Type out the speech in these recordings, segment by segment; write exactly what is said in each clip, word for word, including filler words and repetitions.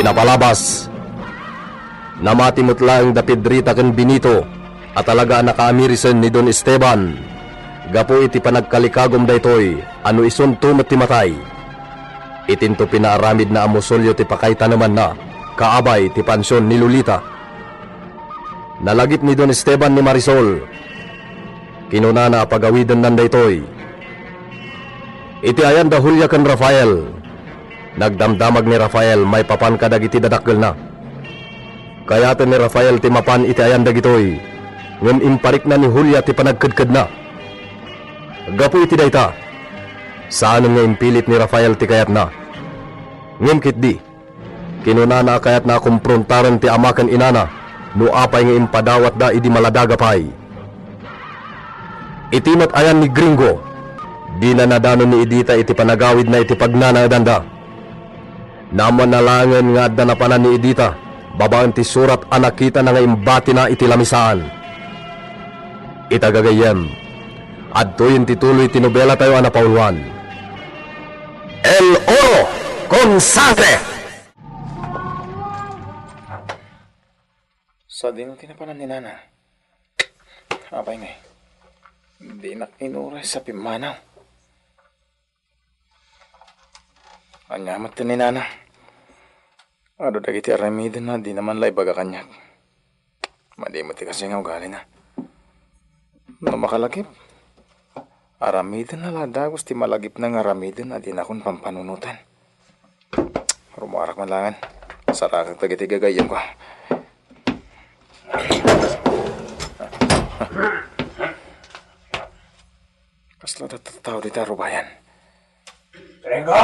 Napalabas. Namati met laeng da Pedrita ken Benito a talaga a nakaamirisenna ni Don Esteban. Gapu iti panagkalikagum daytoy a no isunto met ti matay, itinto pinaaramidna a musulyo ti pakaitanemanna kaabay ti pansion ni Lolita. Nalagip ni Don Esteban ni Marisol. Kinunana a pagawidennan daytoy. Iti ayan da Julia ken Rafael, nagdamdamag ni Rafael maipapan kadagiti dadakkelna. Kayaten ni Rafael ti mapan iti ayan dagitoy, ngem imparikna ni Julia ti panagkedkedna. Gapu iti dayta, saanen nga impilit ni Rafael ti kayatna. Ngem ketdi, kinunana a kayatna a komprontaran ti ama ken inana no apay nga impadawatda idi maladaga pay. Iti met ayan ni Gringo, dina nadanon ni Edita iti panagawidna iti pagnanaedanda. Naammoanna laengen nga adda napanan ni Edita babaen ti surat a nakitana nga imbatina iti lamisaan. Ita gagayyem, adtoyen ti tuloy ti nobelatayo a napauluan. El Oro con Sangre! Sadino ti napanan ni Nana? Apay ngay, dinak inures a pimmanaw. Ania met ti ni Nana? Adu dagiti aramidenna, dina man la ibaga kaniak. Madi met ti kastoy nga ugalina. No makalagip, aramidenna la dagus ti malagipna nga aramiden a dinakon pampanunotan. Rummuarak man laengen. Sarakek dagiti gagayyemko. Kasla tattao dita rubayan. Gringo!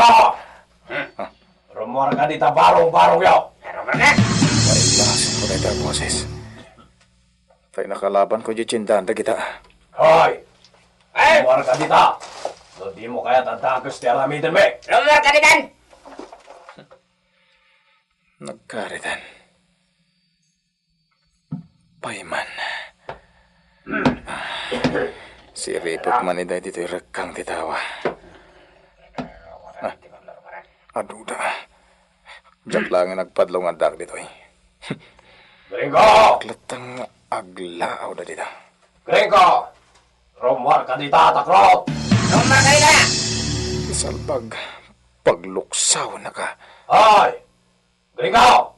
Rummuarka dita barong-barongyo! Pero mane! Pailasin ko dayta boses. Tay nakalaban ko di tiendahan dagita. Hoy! Ay! Rummuarka dita! No dimo kayat a dakes ti aramidenmi! Rummuarka ditan! Nagkaritan. Payman. Siripek man ida ditoy rekkang ti tawa. Ah, aduda. Diak laeng nagpadlong addak ditoy. Gringo! Latta nga aglaaw da dita. Gringo! Rummuarka dita, takrot! Rummuarka dita! Salbag, pagluksawnaka. Ay! Gringo!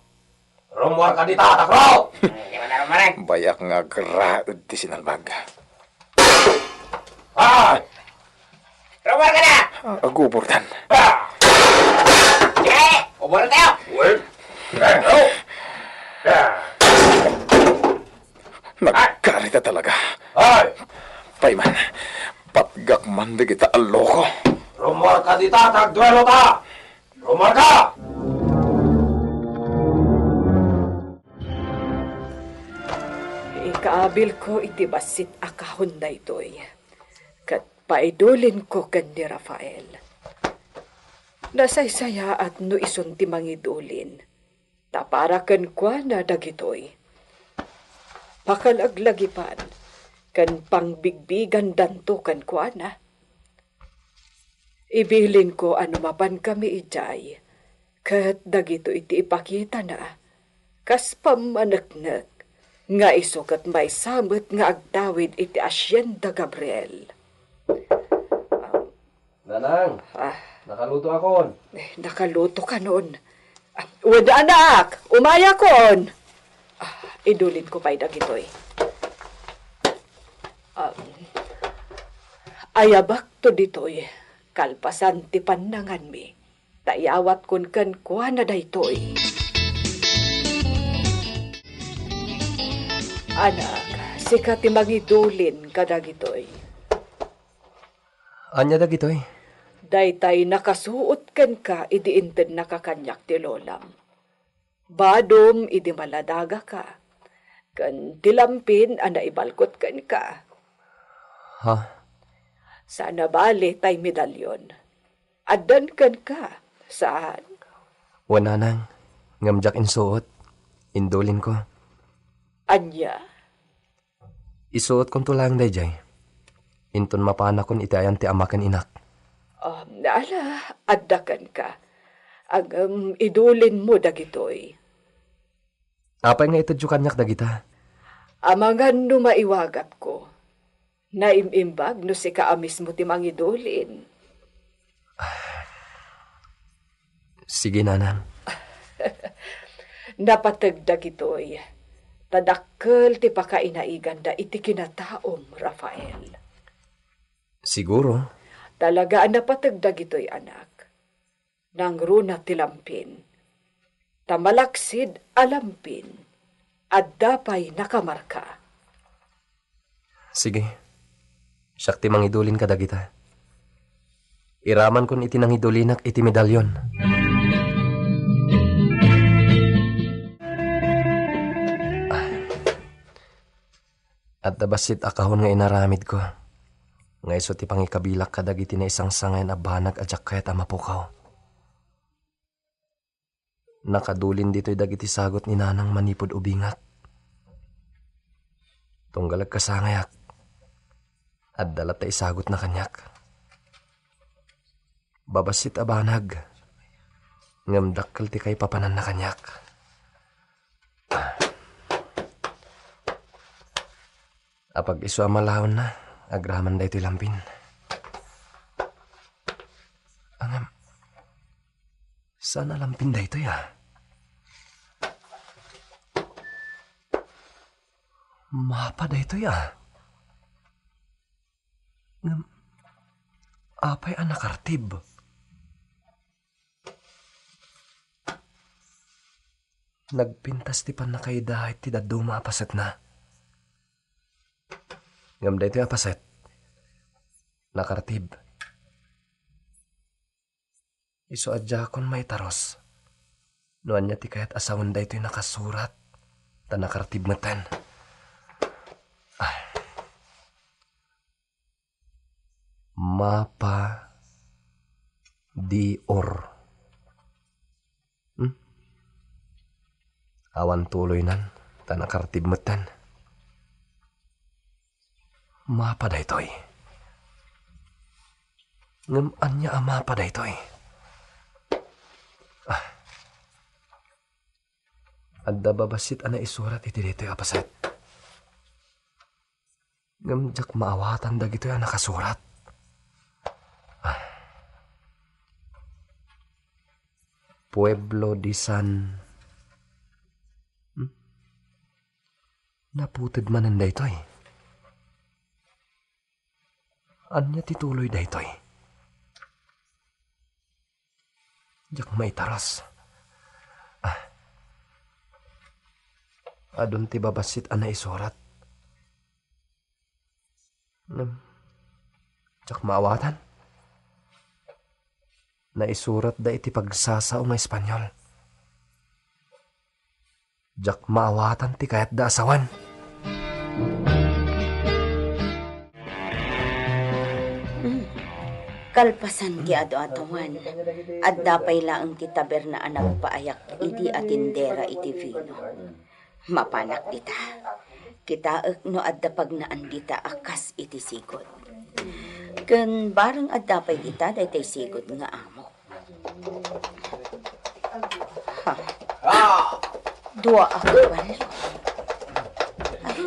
Rummuarka dita, takrot! Di man na rummuaran. Bayak nga agraed ti sinalbag. Ah! Rummuarka na! Ah, agubordan. Ah! Eh! Uburan tayo! Well, eh, oh! Ah! Nagkarita talaga. Ay! Payman, patgak man dagita a loko. Rummuarka dita, tagduelo ta! Rummuarka! Ikaabilko iti bassit a kahon daytoy, ket paidulinko ken ni Rafael. Nasaysayaat no isun ti mangidulin, ta para kenkuana dagitoy. Pakalaglagipan ken pangbigbigandanto kenkuana. Ibilinko a no mapankami idiay, ket dagitoy ti ipakitana, kas pammaneknek, nga isu ket maysa met nga agtawid iti Hacienda Gabriel. Nanang, ah, nakaluto akon. Eh, nakaluto kanon. Ah, wen, anak, umayakon. Ah, idulinko pay dagitoy. Ah, ayabakto ditoy, kalpasan ti pannanganmi, ta iyawatkon kenkuana daytoy. Anak, sika ti mangidulin kadagitoy. Ania dagitoy? Daytay nakasuot kenka idi intednaka kaniak ti lolam. Badom idi maladagaka, ken ti lampin a naibalkot kenka. Ha? Saan a bali tay medalyon. Addan kenka, saan? Wen, nanang, ngem diak insuot. Indulinko. Ania? Isuotkonto laeng daydiay. Inton mapanakon iti ayan ti ama ken inak. Ah, ala, adda kenka. Ngem idulinmo dagitoy. Apay nga itedyo kaniak dagita? Amangan no maiwagatko. Naim-imbag no sika a mismo ti mangidulin. Sige, nanang. Napateg dagitoy, ta dakkel ti pakainaiganda iti kinataom, Rafael. Siguro. Talaga a napateg dagitoy, anak. Nangruna ti lampin. Ta malaksid a lampin, adda pay nakamarka. Sige. Siak ti mangidulin kadagita. Iramankon iti nangidulinak iti medallion. Adda bassit a kahon nga inaramidko, nga isu ti pangikabilak kadagiti naisangsangayan a banag a diak kayat a mapukaw. Nakadulin ditoy dagiti sagut ni Nanang manipud ubingak. Tunggal agkasangayak, adda latta isagutna kaniak. Babassit a banag, ngem dakkel ti kaipapananna kaniak. Apag-isu a malaonna, agraman daytoy lampin. Ngem, saan a lampin daytoy, a? Mapa daytoy, a? Ngem, apay a nakartib? Nagpintas ti pannakaidait ti dadduma a pasetna. Ngem daytoy a paset, nakartib. Isu a diakon maitarus no ania ti kayat a sawen daytoy nakasurat, ta nakartib metten. Ay. Mapa di Or. Hmm? Awan tuloynan, ta nakartib metten. Mapa daytoy. Ngem ania a mapa daytoy? Ah. Adda babassit a naisurat iti daytoy a paset. Ngem diak maawatan dagitoy a nakasurat. Ah. Pueblo de San, hmm? Naputed manen daytoy. Ania ti tuloy daytoy? Diak maitaras. Ah. Adun ti babassit a naisurat. Ngem, diak maawatan. Naisuratda iti pagsasao nga Espanyol. Diak maawatan ti kayatda a sawen. Mm. Kalpasan ti adu-aduan, adda pay laeng ti taberna a nagpaayak idi a tindera iti vino. Mapanak dita. Kitaek no adda pagnaan dita a kas iti sigud. Ken bareng adda pay dita daytoy sigud nga amok. Ha? Dua a kabalio. Ay,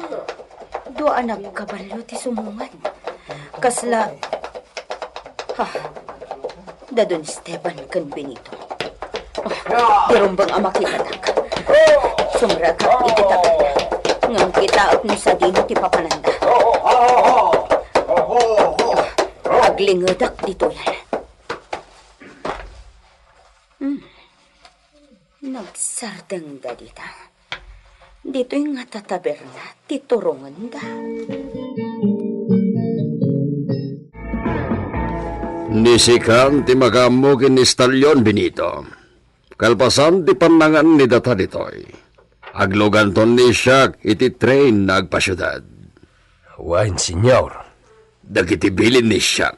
dua a nagkabalio ti sumungad. Kasla, ha? Da Don Esteban ken Benito. Ah, di rumbeng a makitatak. Sumrekak iti taberna. Ngem kitaek no sadino ti papananda. Aglingedak ditoyen. Hmm. Nagsardengda dita. Ditoy ngata taberna ti turongenda. Ni sikan ti makaammo ken ni Stallion, Benito. Kalpasan ti pannangan ni data ditoy, agluganton ni siak iti train nga agpasiudad. Wen, senyor. Dagiti bilin ni siak,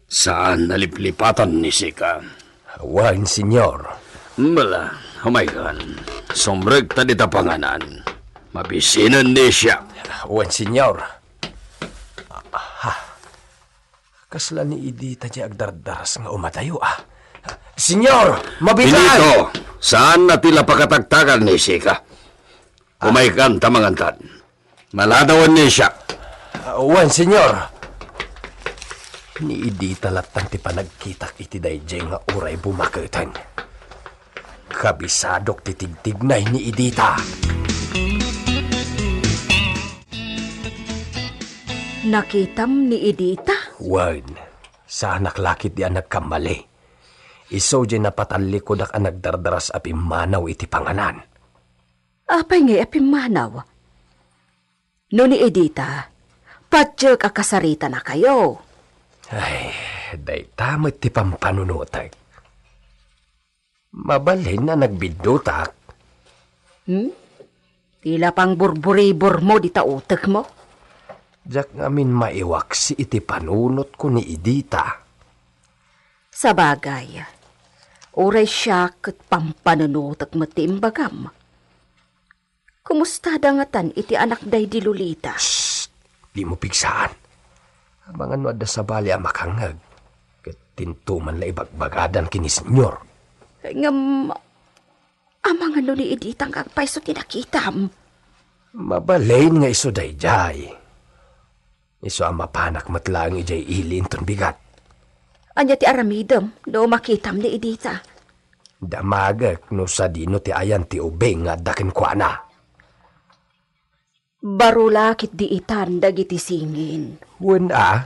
saan a liplipatan ni sika. Wen, senyor. Mala, umaykan. Sumrekta dita panganan. Mabisinen ni siak. Wen, senyor. Ah, kasla ni idi ta di agdardaras nga umadayo, ah. Senyor, mabigat! Benito, saan na ti la pakatagtagan ni Sika? Umaykan ta mangantan. Maladawen ni siak. Ah, wen, senyor. Ni Edita latta ti panagkitak iti daydiay nga uray bumaketen. Kabisadok ti tigtignay ni Edita. Nakitam ni Edita? Wen, saanak la ketdi a nagkammali. Isu diay napatallikudak a nagdardaras a pimmanaw iti panganan. Apay ngay a pimmanaw? No ni Edita, patiek a kasaritanakayo. Ay, dayta met ti pampanunotek. Mabalin a nagbiddutak. Hmm? Ti la pangburburibormo dita utekmo? Diak ngamin maiwaksi iti panunotko ni Edita. Sabagay, uray siak ket pampanunotek met ti imbagam. Kumustada ngatan iti anak daydi Lolita? Shh! Dimo pigsaan. Amangan no adda sabali a makangngeg, ket dinto man la ibagbagadan ken ni Senyor. Ngem, amangan no ni Edita nga agpayso ti nakitam? Mabalin nga isu daydiay. Isu a mapanak met laeng idiay ili inton bigat. Ania ti aramidem no makitam ni Edita? Damagek no sadino ti ayan ti ubing nga adda kenkuana. Baro la ketdi itan dagiti singin. Wen a,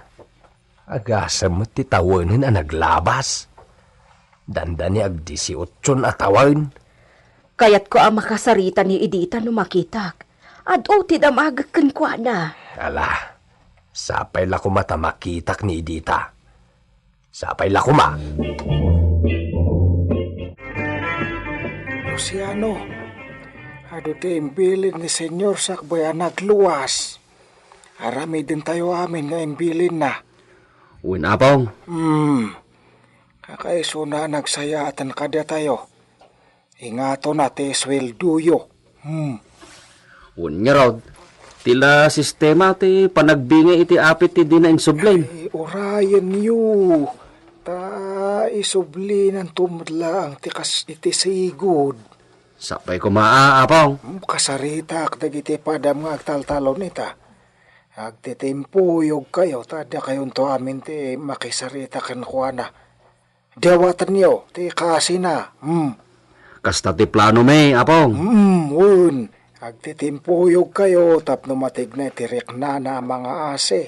agasem met ti tawenen a naglabas. Dandani agdisiotson a tawen. Kayatko a makasarita ni Edita no makitak. Adu ti damagek kenkuana. Ala, sapay la koma ta makitak ni Edita. Sapay la koma. Luciano, adu ti imbilin ni Senyor sakbay a nagluas. Aramidentayo amin nga imbilinna. Wen, Apong. Hmm. Kakaisuna a nagsayaaten kadatayo. Ingatonna ti sueldoyo. Hmm. Wen ngarud, ti la sistema ti panagbingay iti apit ti dina insublin. Ay, urayenyo. Ta isublinanto met laeng ti kas iti sigud. Sapay koma a, Apong. Hmm, kasaritak dagiti padam nga agtaltalon ita. Agtitimpuyogkayo ta dakayonto amin ti makisarita kenkuana. Dawatenyo ti kasina. Hmm. Kasta ti planomi, Apong. Hmm, wen. Agtitimpuyogkayo tapno matignay ti riknana a mangaasi.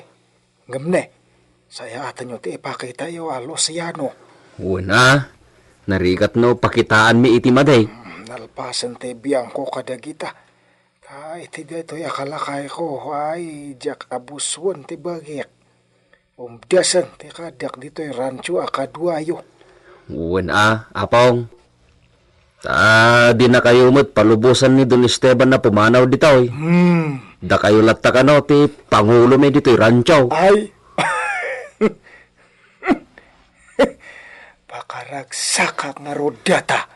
Ngem ne, sayaatenyo ti ipakitayo a Luciano. Wen a, narigat no pakitaanmi iti madi. Hmm, nalpasen ti biangko kadagita. Ta iti daytoy a kalakayko, ay, diak abusoen ti bagik. Umdasen ti kadiak ditoy rancho a kaduayo. Wen a, Apong. Ta dinakayo met palubosan ni Don Esteban a pumanaw ditoy. Hmm. Dakayo latta kano ti pangulomi ditoy rancho. Ay. Pakaragsakak ngarud data.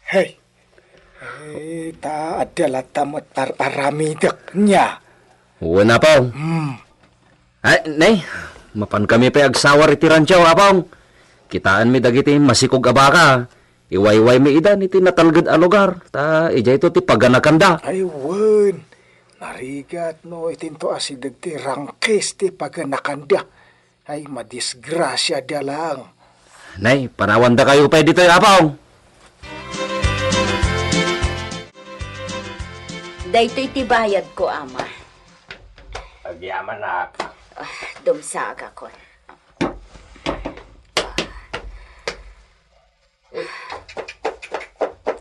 Hey. Eh, ta adda latta met ar-aramidek nia. Wen, Apong. Hmm. Ay, ne, mapankami pay agsawar iti rancho, Apong. Kitaenmi dagiti masikog a baka. Iwaywaymi idan iti natalged a lugar, ta idiayto ti paganakanda. Ay, wen. Narigat no itinto asideg ti rangkis ti paganakanda. Ay, madisgrasiada laeng. Nay, panawandakayo pay ditoy, Apong. Daytoy ti bayadko, Ama. Agyamanak. Ah, dumsagakon.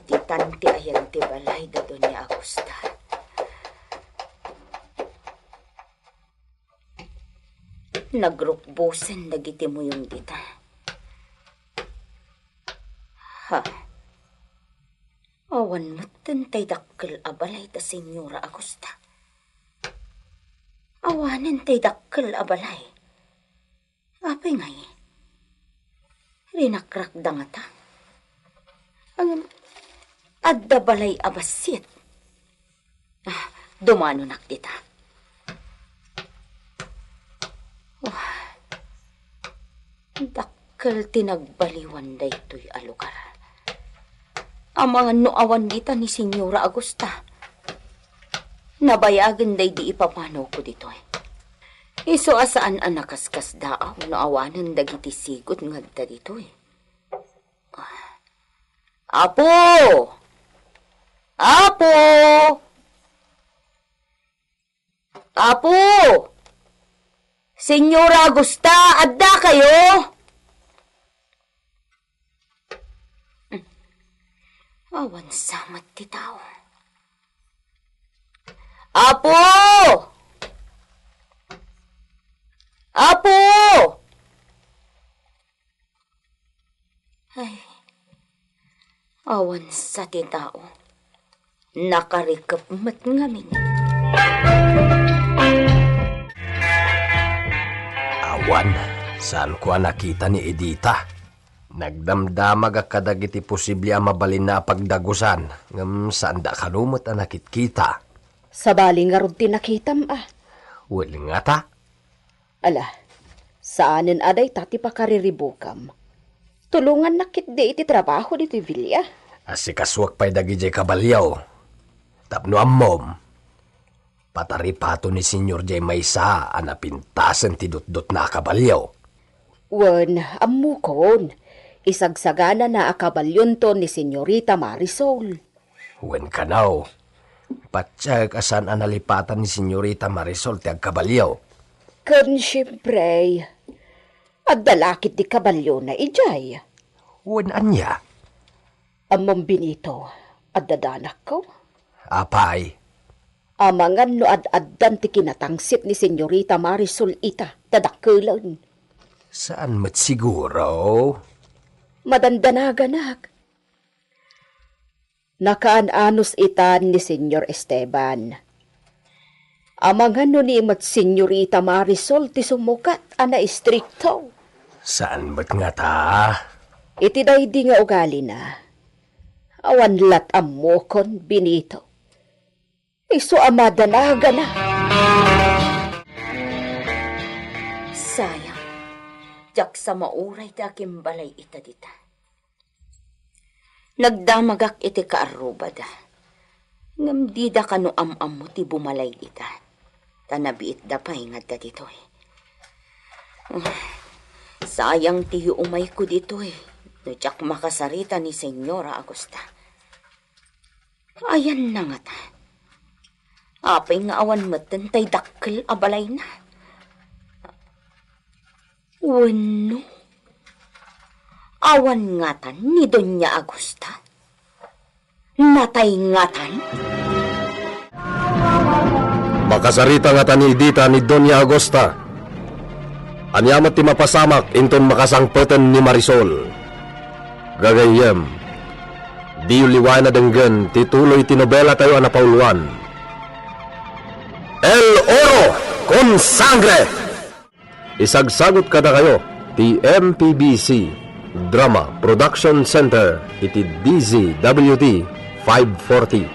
Ditan ti ayan ti balay da Doña Augusta. Nagrukbosen dagiti muyong dita. Ha. Awan metten tay dakkel a balay da Señora Augusta. Awanen tay dakkel a balay. Apay ngay? Rinakrakda ngata? Ngem adda balay a bassit. Ah, dumanonak dita. Oh, dakkel Dakkel ti nagbaliwan daytoy a lugar. Amangan no awan dita ni Señora Augusta. Nabayagen daydi ipapanawko ditoy. Isu a saan a nakaskasdaaw no awanen dagiti sigud nga adda ditoy. Apo! Apo! Apo! Señora Augusta, adda kayo? Awan sa met ti tao. Apo! Apo! Ay, awan sa ti tao. Nakarikep met ngamin. Awan, saanko a nakita ni Edita. Nagdamdamagak kadagiti posible a mabalinna a pagdagusan, ngem saanda kano met a nakitkita. Sabali ngarud ti nakitam, a. Wen ngata? Ala, saanen a dayta ti pakariribukam. Tulongannak ketdi iti trabaho ditoy bilia. Asikasuak pay dagidiay kabalio. Tapno ammom, pataripato ni Señor diay maysa a napintasen ti dutdotna a kabalio. Wen, ammokon, isagsaganana a kabalionto ni Señorita Marisol. Wen kano, patiek a saan a nalipatan ni Señorita Marisol ti agkabalio. Ken siempre, adda la ketdi kabaliona idiay. Wen ania? Ammom, Benito, adda danakko? Apay? Amangan no ad-addan ti kinatangsit ni Señorita Marisol ita, ta dakkelen. Saan met siguro? Madandanaganak. Nakaan-anos itan ni Señor Esteban. Amangan no ni met Señorita Marisol ti sumukat a naistrikto. Saan met ngata? Iti daydi nga ugalina, awan lat ammokon, Benito. Isu a madanagana. Sayang, diak sa mauray ti akimbalay ita dita. Nagdamagak iti kaarrubada, ngem dida kano am-ammo ti bumalay dita, ta nabiitda pay nga adda ditoy. Ah, sayang ti yuumayko ditoy no diak makasarita ni Señora Augusta. Ayanna ngata? Apay nga awan metten tay dakkel a balayna? Wenno, awan ngatan ni Doña Augusta? Natay ngatan? Makasarita ngata ni Edita ni Doña Augusta? Ania met ti mapasamak inton makasangpeten ni Marisol? Gagayyem, diyo liwayan a denggen ti tuloy ti nobelatayo a napauluan, El Oro con Sangre! Isagsagut kadakayo ti M P B C Drama Production Center iti D Z W T five forty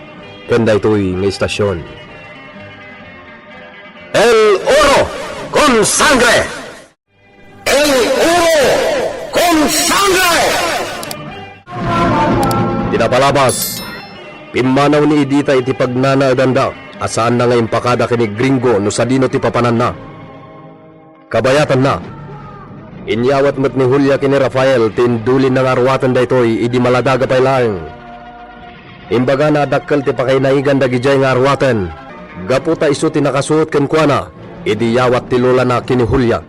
ken daytoy nga istasion. El Oro con Sangre! El Oro con Sangre! Ti napalabas, pimmanaw ni Edita iti pagnanaedanda a saanna nga impakada ken ni Gringo no sadino ti papananna. Kabayatanna, inyawat met ni Julia ken ni Rafael ti indulinna nga arwaten daytoy idi maladaga pay laeng. Imbagana a dakkel ti pakainaigan dagidiay nga arwaten, gapu ta isu ti nakasuot kenkuana idi yawat ti lolana ken ni Julia.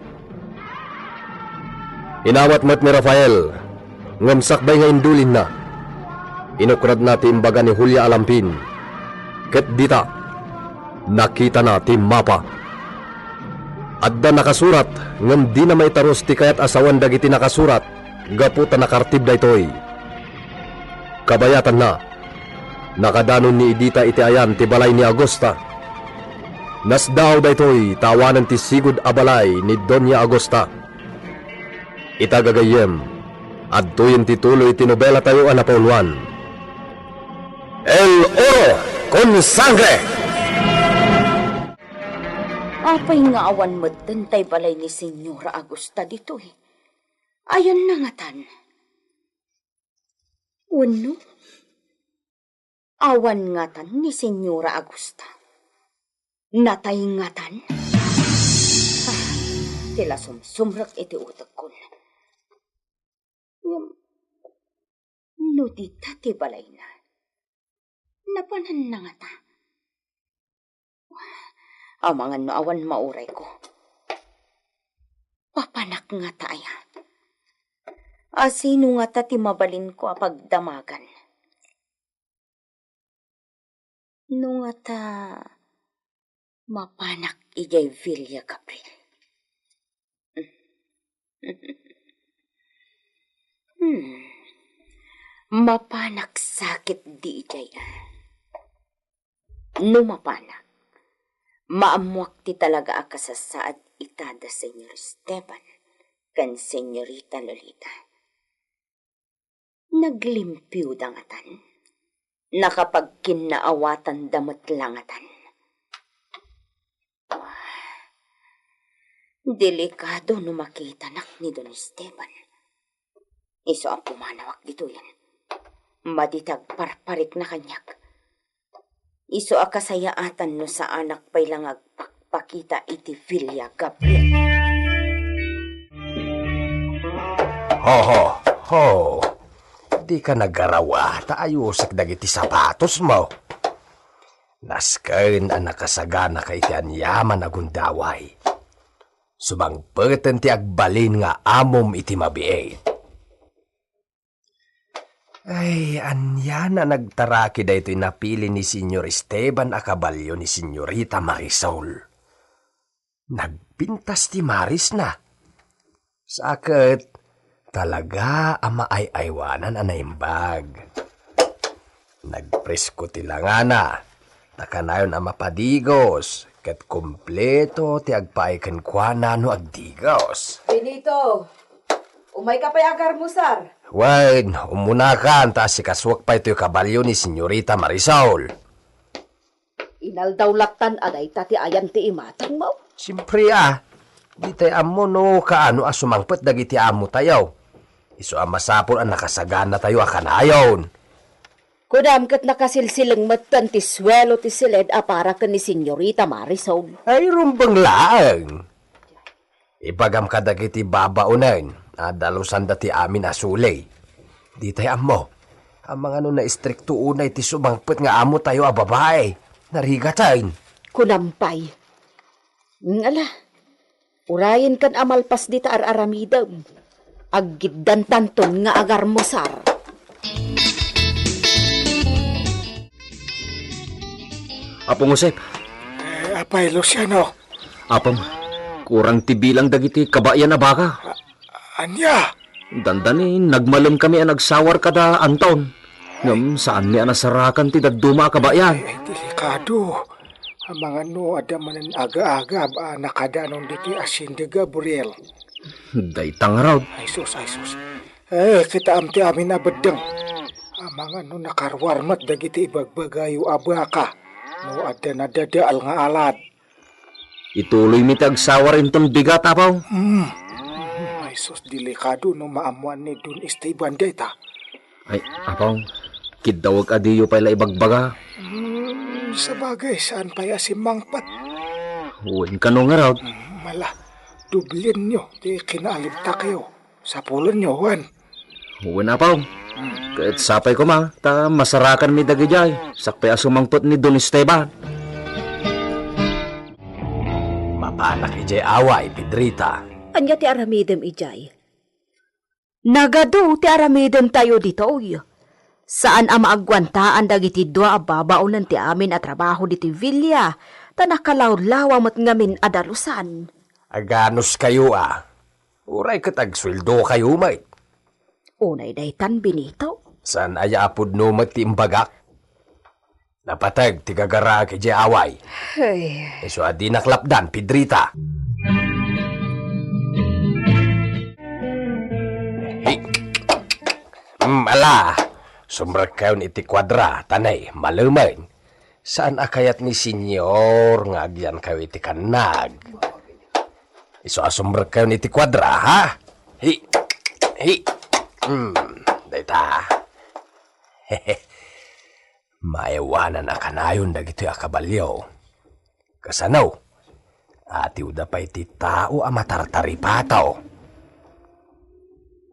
Inawat met ni Rafael, ngem sakbay nga indulinna, inukradna ti imbaga ni Julia a lampin. Ket dita, nakitana ti mapa. Adda nakasurat, ngem dina maitarus ti kayat a sawen dagiti nakasurat gapu ta nakartib daytoy. Kabayatanna, nakadanon ni Edita iti ayan ti balay ni Augusta. Nasdaaw daytoy ta awanen ti sigud a balay ni Doña Augusta. Ita gagayyem, adtoyen ti tuloy ti nobelatayo a napauluan, El Oro con Sangre! Apay nga awan metten tay balay ni Señora Augusta ditoy? Ayanna ngatan? Wenno, awan ngatan ni Señora Augusta? Natay ngatan? Ah, ti la sumsumrek iti utekkon. Ngem, no dita ti balayna, napananna ngata? Amangan no awan maurayko. Papanak ngata aya? A sino ngata ti mabalinko a pagdamagan? No ngata mapanak idiay Villa Gabriel. Hmm. Mapanak sakit di idiay, a. No mapanak, maammoak ti talaga a kasasaad ita da Señor Esteban ken Señorita Lolita. Naglimpioda ngatan? Nakapagkinnaawatanda met la ngatan? Delikado no makitanak ni Don Esteban. Isu a pumanawak ditoyen. Madi ti agparparikna kaniak. Isu a kasayaatan no saanak pay la nga agpakpakita iti Villa Gabriel. Ho, ho, ho. Dika nagarawa, ta ayusek dagiti sapatosmo. Nasken a nakasaganaka iti aniaman a gundaway. Sumangpeten ti agbalin nga amom iti mabiit. Ay, ania a nagtaraki daytoy napili ni Señor Esteban a kabalio ni Señorita Marisol? Nagpintas ti marisna. Sa ket, talaga a maay-aywanan a naimbag. Nagpresko ti langana, ta kanayon a mapadigos, ket kompleto ti agpaay kenkuana no agdigos. Benito, umayka pay agarmusar. Wen, umunakan, ta asikasuak pay toy kabalio ni Señorita Marisol. Inaldaw lattan a dayta ti ayan ti imatangmo? Siempre a. Ditay ammo no kaano a sumangpet dagiti ammotayo. Isu a masapul a nakasaganatayo a kanayon. Kunam ket nakasilsiling metten ti suelo ti siled a para ken ni Señorita Marisol. Ay, rumbeng laeng. Ibagam kadagiti babaonen a dalusanda ti amin a suley. Ditay ammo, amangan no naistrikto unay ti sumangpet nga ammotayo a babai. Narigaten. Kunam pay. Ngala, urayenkan a malpas dita ar-aramidem. Aggiddantanton nga agarmusar. Apong Josep. Eh, Apay Luciano. Apong, kurang ti bilang dagiti kabayan a baka. A-, ania? Dandani, nagmalemkami a nagsawar kada Anton. Ngem saanmi a nasarakan ti dadduma a kabayan. Ay, ay, delikado. Amangan no adda manen aga-aga a nakadanon ditoy Hacienda Gabriel. Dayta ngarud. Ay sus, ay sus. Eh, kitaem ti amin a beddeng. Amangan no nakaruar met dagiti ibagbagayo a baka no adda nadadael nga alad. Ituloymi ti agsawar inton bigat, Apaw. Hmm. Ay sus, delikado no maammoan ni Don Esteban dayta. Ay, Apaw, kiddawek a diyo pay la ibagbaga. Hmm, sabagay, saan pay a simmangpet? Wen kano ngarud? Hmm, mala, dublenyo ti kinaalibtakayo. Sapulenyo, wen? Wen, Apaw. Hmm. Ket sapay koma, ta masarakanmi dagidiay, sakbay a sumangpet ni Don Esteban. Mapanak idiay away, Pedrita. Ania ti aramidem idiay? Nagadu ti aramidentayo ditoy. Saan a maagwantaan dagiti dua a babaonen ti amin a trabaho ditoy villa, ta nakalawlawa met ngamin a dalusan. Aganuskayo a. Uray ket agsueldokayo met. Unay daytan, Benito. Saan aya a pudno met ti imbagak? Napateg ti gagaraek idiay away. Ay. Isu a dinak lapdan, Pedrita. Hey. Mm, ala, sumrekkayon iti kuadra, tanay, malemen. Saan a kayat ni Senyor nga agyankayo iti kannag? Isu a sumrekkayon iti kuadra, ha? Hi. Ay, hmm, dayta. Maaywanan a kanayon dagitoy a kabalio. Kasano? Atiwda pay ti tao a matartaripato.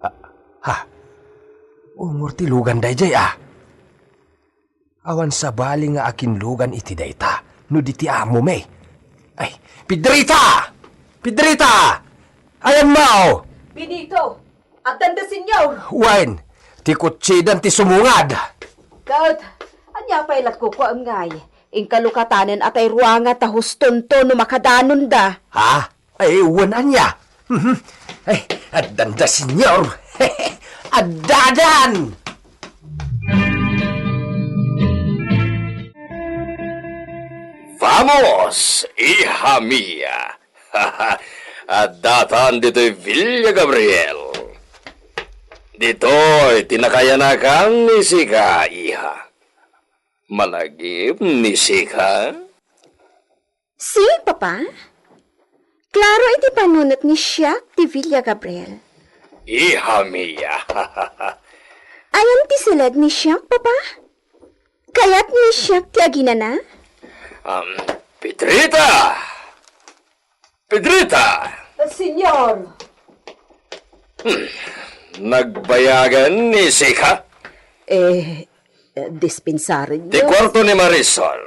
Ah, ha? Ungor ti lugan daydiay, ah. Awan sabali nga akinlugan iti dayta no di ti amom. Ay, Pedrita! Pedrita! Ayanmo! Benito, addanda, Senyor! Wen, ti kutsidan ti sumungad! Ket, ania pay lat kukuam ngay? Inka lukatanen a tay ruangan ta hustonto no makadanonda. Ha? Ay, wen ania? Mhm. Ay, addanda, Senyor. Addadan! Vamos, hija mia. Addatan ditoy Villa Gabriel. Ditoy ti nakayanakan ni sika, iha. Malagip ni sika? Si, Papa? Klaro iti panunot ni siak ti Villa Gabriel. Iha mia. Ayan ti suled ni siak, Papa? Kayat ni siak ti aginana? Um, Pedrita! Pedrita! Senyor! Nagbayagan ni sika? Eh, eh, dispensaren. Ti kwarto ni Marisol.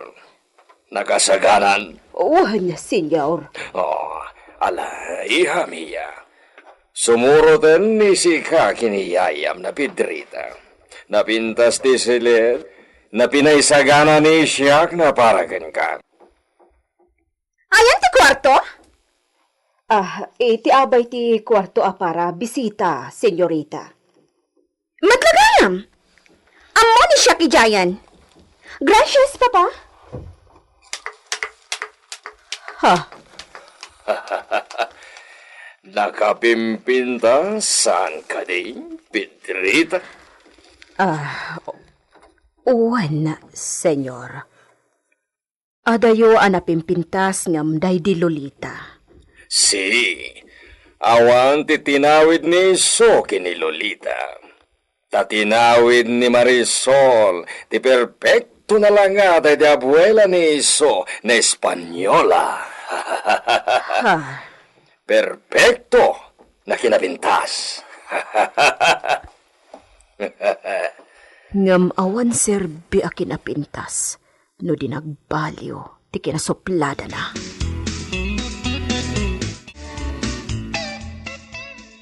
Nakasaganan? Wen, Senyor. Oh, ala, iha mia. Sumuroten ni sika ken ni yayam na Pedrita. Napintas ti siled, napinaisagana ni siak na para kenka. Ayan ti kuarto? Ah, iti abay ti kuarto a para bisita, senyorita. Met la gayam. Ammo ni siak idiayen. Gracias, Papa. Ha. Nakapimpintas saan kadi, Pedrita? Ah, wen, senyor. Adayo a napimpintas ngem daydi Lolita. Si, awan ti tinawid ni Iso ken ni Lolita. Ta tinawid ni Marisol ti perpekto na la nga daydi abuela ni Iso na Espanyola. Ha. Perpekto na kinapintas. Ngem awan serbi a kinapintas no di nagbalio ti kinasupladana.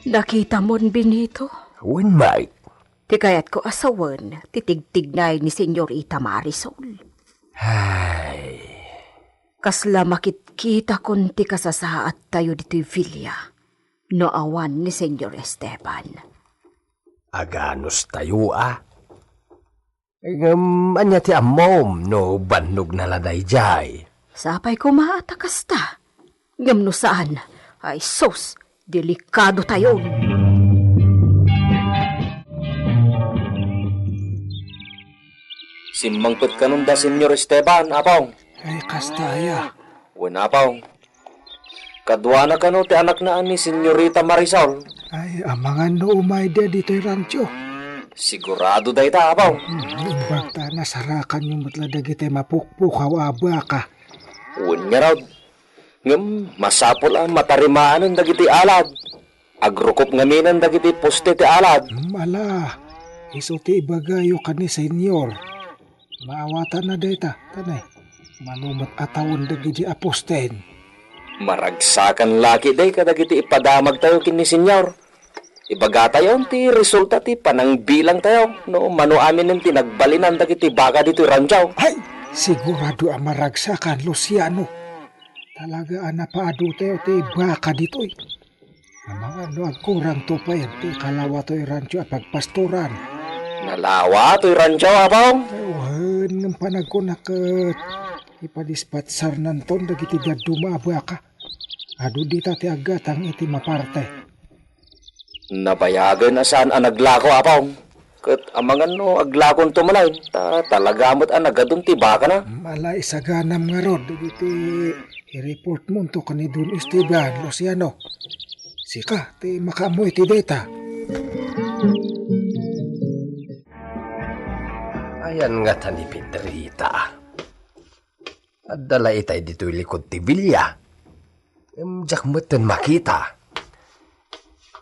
Nakitamon, Benito? Wen, Mike. Ti kayatko a sawen ti tigtignay ni Senyorita Marisol. Ay. Kasla makitkitakon ti kasasaattayo ditoy villa no awan ni Senyor Esteban. Aganustayo a? Ngem ania ti ammom no bannogna la daydiay? Sapay koma ta kasta. Ngem no saan, ay sus, delikadotayon. Simmangpet kanon da Senyor Esteban, Apong. Ay, kasta aya. Wen, Apong. Kaduana kano ti anakna a ni Senyorita Marisol? Ay, amangan no umayda ditoy rancho. Sigurado dayta, Apong. Hmm, imbag ta nasarakanyo met la dagiti mapukpukaw a baka. Wen ngarud. Ngem masapul a matarimaanen dagiti alad. Agrukop ngaminen dagiti poste ti alad. Hmm, ala, isu ti ibagayo ken ni Senyor. Maawatanna dayta, tanay. Mano met a tawen dagidi a posten. Maragsakan laki day kadagiti ipadamagtayo ken ni Senyor. Ibagatayon ti resulta ti panangbilangtayo no mano aminen ti nagbalinan dagiti baka ditoy rancho. Ay, sigurado a maragsakan, Luciano. Talaga a napaadutayo ti baka ditoy. Amangan no agkurangto pay ti kalawa toy rancho a pagpastoran. Nalawa toy rancho, Apong? Ay, wen, ngem panagkunak ket ipadispatsarnanton dagiti dadduma a baka. Adu dita ti aggatang iti maparte. Nabayagen a saan a naglako, Apong. Ket amangan no aglakonto manen, ta talaga met a nagadun ti bakana. Ala, isaganam ngarud dagiti i-report monto ken ni Don Esteban, Luciano. Sika ti makaammo iti dayta. Ayan ngata ni Pedrita. Adda la itay ditoy likod ti bilia. Em, diak metten makita.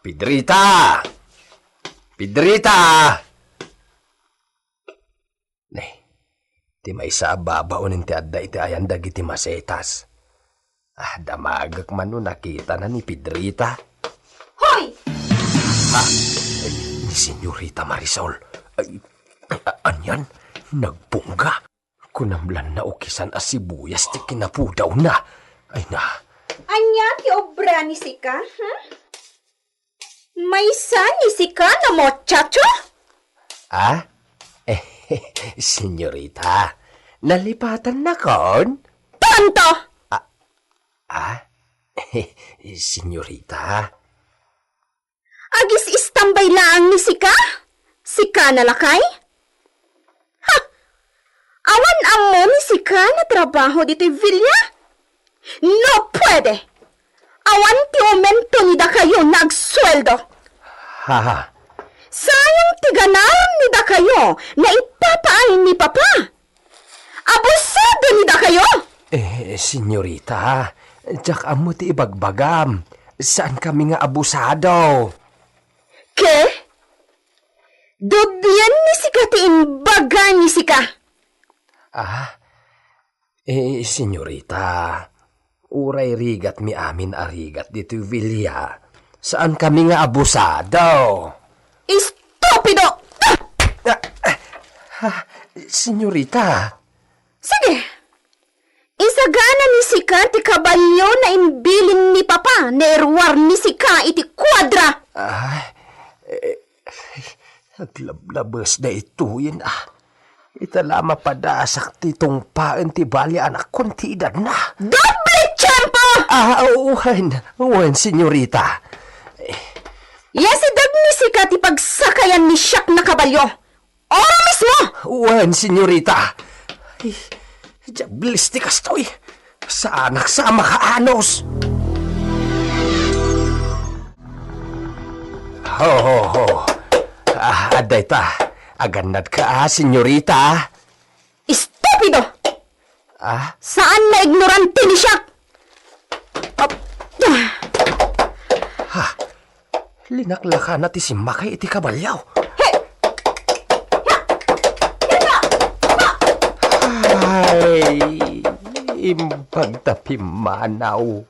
Pedrita! Pedrita! Ne, ti maysa a babaonen ti adda iti ayan dagiti masetas. Ah, damagek man no nakitana ni Pedrita. Hoy! Ha? Ay, ni Senyorita Marisol. Ay, a-, anian? Nagbungga? Kunam la naukisan a sibuyas ti kinapudawna. Ay na. Ania ti obra ni sika, ha? Maysa ni sika no muchacho? Ah? Senyorita, nalipatannakon? Tonto! Ah? Ah? Senyorita? Agis-istambay laang ni sika? Sika na lakay? Ha! Awan ammo ni sika natrabaho ditoy villa? No puede! Awan ti aumento ni dakayo nga agsueldo. Ha? Sayang ti ganar ni dakayo nga ipapaay ni Papa. Abusado ni dakayo! Eh, senyorita, diak ammo ti ibagbagam. Saan kami nga abusado. Ke? Doblien ni sika ti imbaga ni sika. Ah? Eh, senyorita, uray rigatmi amin a rigat ditoy villa. Saan kami nga abusado. Estupido! Ah! Ah, ah, senyorita. Sige. Isagana ni sika ti kabalio nga imbilin ni Papa nga iruar ni sika iti kuadra. Ah, eh, aglablabes daytoyen, ah. Ita la mapadasak ti tungpaen ti bali a nakkon ti edadna. Doble tiempo! Ah, wen, wen, senyorita. Iyasideg ni sika ti pagsakayan ni siak nga kabalio. Ora mismo! Wen, senyorita. Ay, diables ti kastoy. Saanak sa a makaanos. Ho, ho, ho. Ah, adda ita. Agannadka, ah, senyorita. Estupido! Ah? Saan nga ignorante ni siak? Ap-, ah. Ha? Linaklakana ti simmakay iti kabalio. He! Ay, imbag ta pimmanaw.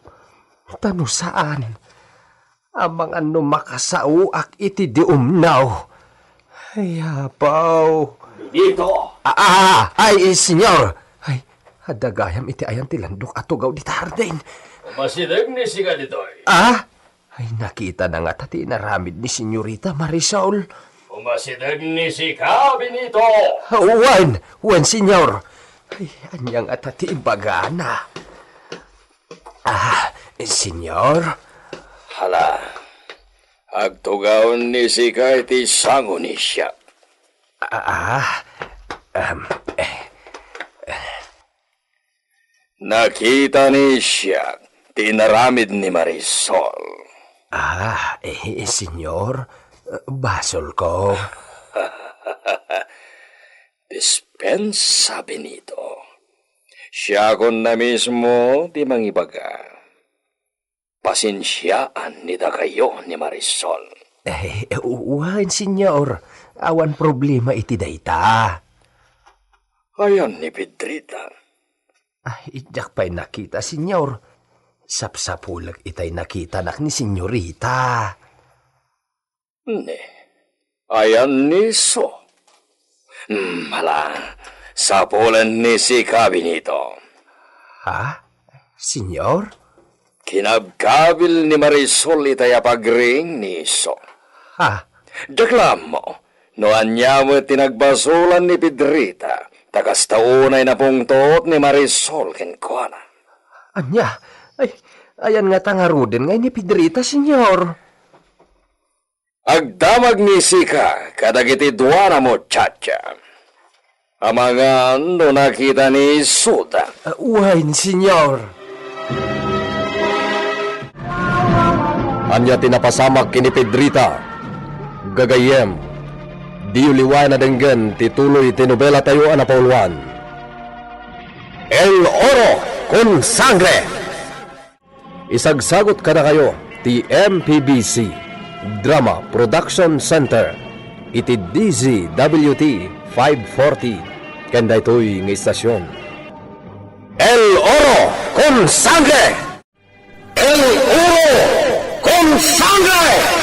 Ta no saan, amangan no makasaoak iti diumnaw. Ay, apaw. Benito! Ah, ah, ay, senyor. Ay, adda gayam iti ayan ti landok a tugaw dita hardin. Umasideg ni sika ditoy. Ah? Ay, nakitana ngata ti inaramid ni Senyorita Marisol. Umasideg ni sika, Benito. Wen, wen, senyor. Ay, ania ngata ti ibagana. Ah, senyor? Hala, agtugaw ni sika iti sango ni siak. Ah, ah, um, eh. Nakita ni siak ti inaramid ni Marisol. Ah, eh, senyor, basolko. Dispensa, Benito. Siakon na mismo ti mangibaga. Pasensiaan ni dakayo ni Marisol. Eh, wen, senyor. Awan problema iti dayta. Ayan ni Pedrita. Ay, diak pay nakita, senyor. Sapsapulek itay nakitanak ni senyorita. Ne, ayan ni Iso. Hmm, hala, sapulen ni sika, Benito. Ha? Senyor? Kinabkabil ni Marisol itay a pagring ni Iso. Ha? Diak la ammo no ania met ti nagbasolan ni Pedrita, ta kasta unay napungtot ni Marisol kenkuana. Ania? Ay, ayan ngata ngaruden nga ni Pedrita, senyor. Agdamag ni sika kadagiti dua a muchacha. Amangan no nakita ni Isoda. Ah, wen, senyor. Ania ti napasamak ken ni Pedrita? Gagayyem, Diyo liwayan a denggen ti tuloy ti nobela tayo a napauluan, El Oro con Sangre. Isagsagut kadakayo ti M P B C Drama Production Center iti D Z W T five forty ken daytoy nga istasyon. El Oro con Sangre! El Oro con Sangre!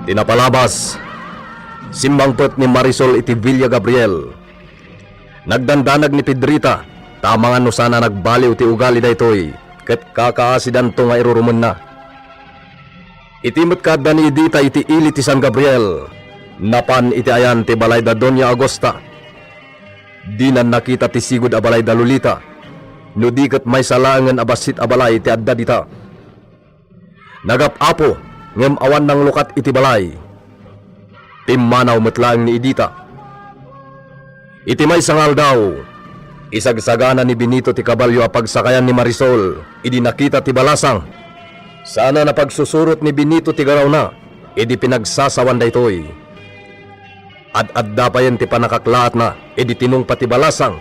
Ti napalabas, simmangpet ni Marisol iti Villa Gabriel. Nagdandanag ni Pedrita, ta amangan no saan a nagbaliw ti ugali daytoy, ket kakaasidanto nga irurumenna. Iti met kaadda ni Edita iti ili ti San Gabriel, napan iti ayan ti balay da Doña Augusta. Dinan nakita ti sigud a balay da Lolita, no di ket maysa laengen a bassit a balay ti adda dita. Nagap-apo, ngem awan nanglukat iti balay. Pimmanaw met laeng ni Edita. Iti maysa nga aldaw, isagsagana ni Benito ti kabalio a pagsakayan ni Marisol idi nakita ti balasang. Saan a napagsusurot ni Benito ti garawna idi pinagsasawan daytoy. Ad-adda payen ti pannakaklaatna idi tinungpa ti balasang.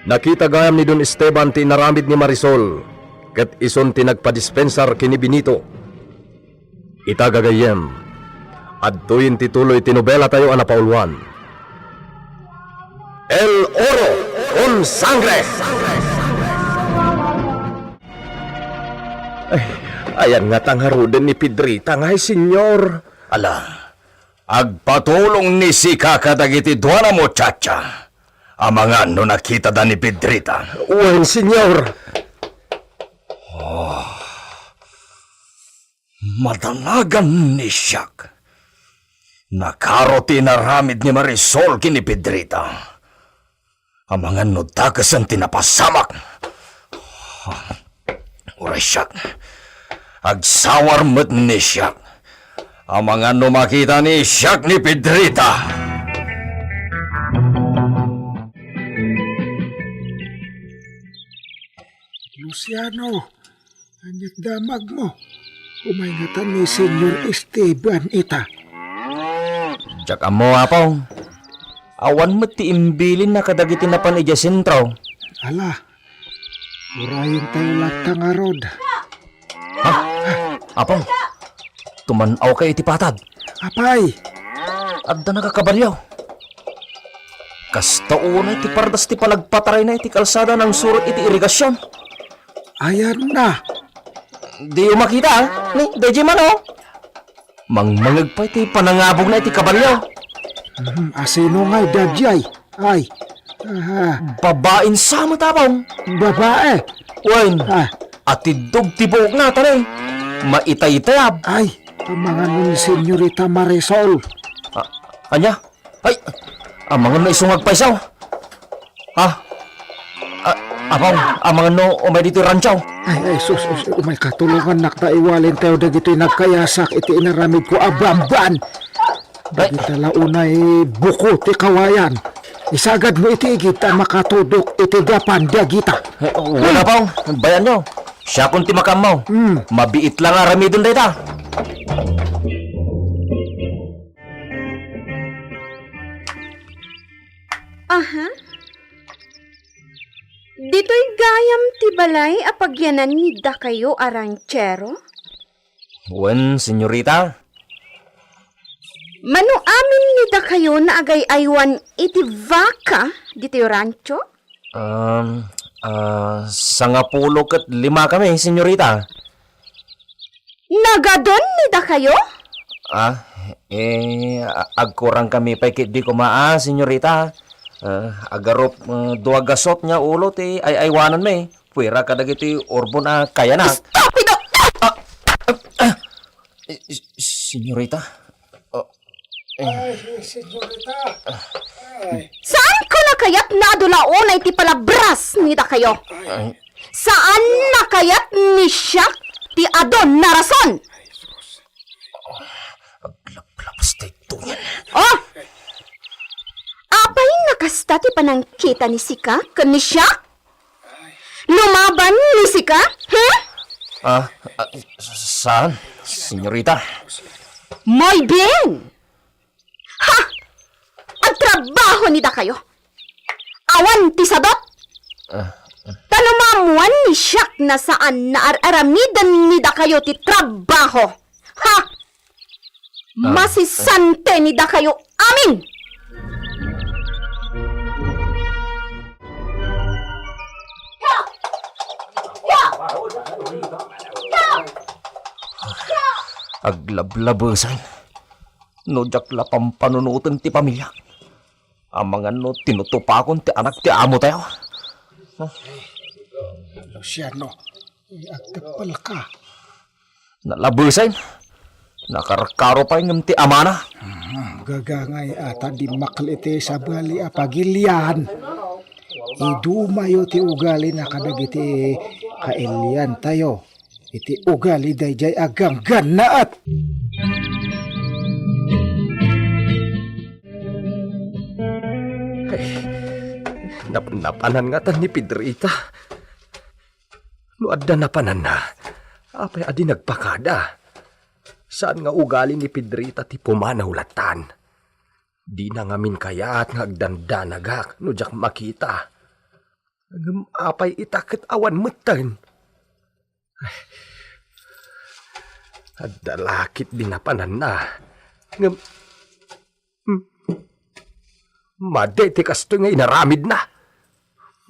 Nakita gayam ni Don Esteban ti inaramid ni Marisol, ket isun ti nagpadispensar ken ni Benito. Ita gagayyem, adtoyen ti tuloy ti nobela tayo a napauluan. El Oro con Sangre! Ay, ayan nga tangaruden ni Pedrita ngay, Señor. Ala, agpatulong ni sika kadagiti dua a muchacha. Amangan no nakitada ni Pedrita. Wen, Señor. Oh. Madanagan ni siak. Nakaro ti inaramid ni Marisol ken ni Pedrita. Amangan no dakesen ti napasamak. Uray siak, agsawar met ni siak. Amangan no makita ni siak ni Pedrita. Luciano, ania't damagmo? Umay ngatan ni Señor Esteban ita. Diak ammo, Apong. Awan met ti imbilinna kadagiti napan idiay sentro. Ala, urayentayo latta ngarud. Ha? Apong, tuman-awkayo iti patad. Apay? Adda nakakabalio. Kasta unay ti pardas ti panagpatarayna iti kalsada nangsurot iti irigasion. Ayanna. Diyo makita, a? Ni, daydiay man, o. Mangmangeg pay ti panangabugna iti kabalio. Hmm, asino ngay daydiay? Ay. Aha. Babaen sa met, Apong. Babae? Wen. Ah. Atiddog ti buokna, ta ne, maitaytayab. Ay, amangan ni Señorita Marisol. A-, ania? Ay, amangan no isu nga agpayso. Ha? A-, Apong, amangan no umay ditoy rancho. Ay, ay, sus, sus, umay katulongannak ta iwalentayo dagitoy nagkayasak iti inaramidko a bamban. Ay. Dagita la unay buko ti kawayan. Isagadmo iti igid ta makatudok iti gapan dagita. Ay, wen, Apong, bayanyo. Siakon ti makaammo. Hmm. Mabiit la nga aramiden dayta. Aha. Ditoy gayam ti balay a pagyanan ni dakayo a ranchero? Wen, senyorita. Mano amin ni dakayo naagay-aywan iti baka ditoy rancho? Um, ah, sangapulo ket lima kami, senyorita. Nagadun ni dakayo? Ah, eh, a-, agkurang kami pay ketdi koma, ah, senyorita. Ah, agarup, ah, dua gasot nga ulo ti ay-aywanan mi. Puera kadagiti urbon a kayanak. Estúpido! Ah, ah, ah, eh, senyorita? Oh, eh. Ay, senyorita. Ay. Saanko na kayat nga adu la unay ti palabras ni dakayo? Ay. Saan na kayat ni siak ti adun a rason? Ay, sus. Aglaplabas daytoyen. Oh! Apay a kasta ti panangkita ni sika ken ni siak? Lumaban ni sika? Hmm? Ah, ah, saan, senyorita? Muy bien! Ha! Agtrabaho ni dakayo! Awan ti sadot! Ah. Ta no maammuan ni Siak a saan nga ar-aramiden ni dakayo ti trabaho, ha! Ah. Masisante ni dakayo amin! Aglablabesen. No diak la pampanunoten ti pamiliak. Amangan no tinutupakon ti anak ti amotayo. Luciano, agteppelka. Nalabesen. Nakarkaro pay ngem ti amana. Hmm, gagangay a ta dimmakkel iti sabali a pagilian. Idumayo ti ugalina kadagiti kailiantayo iti ugali daydiay a ganggannaet. Ay, nap-, napanan ngata ni Pedrita. No adda napananna, apay a di nagpakada? Saan nga ugali ni Pedrita ti pumanaw latan. Dina ngamin kayat nga agdandanagak no diak makita. Ngem apay ita ket awan metten? Ay, adda la ketdi napananna. Ngem, hmm, madi ti kastoy nga inaramidna.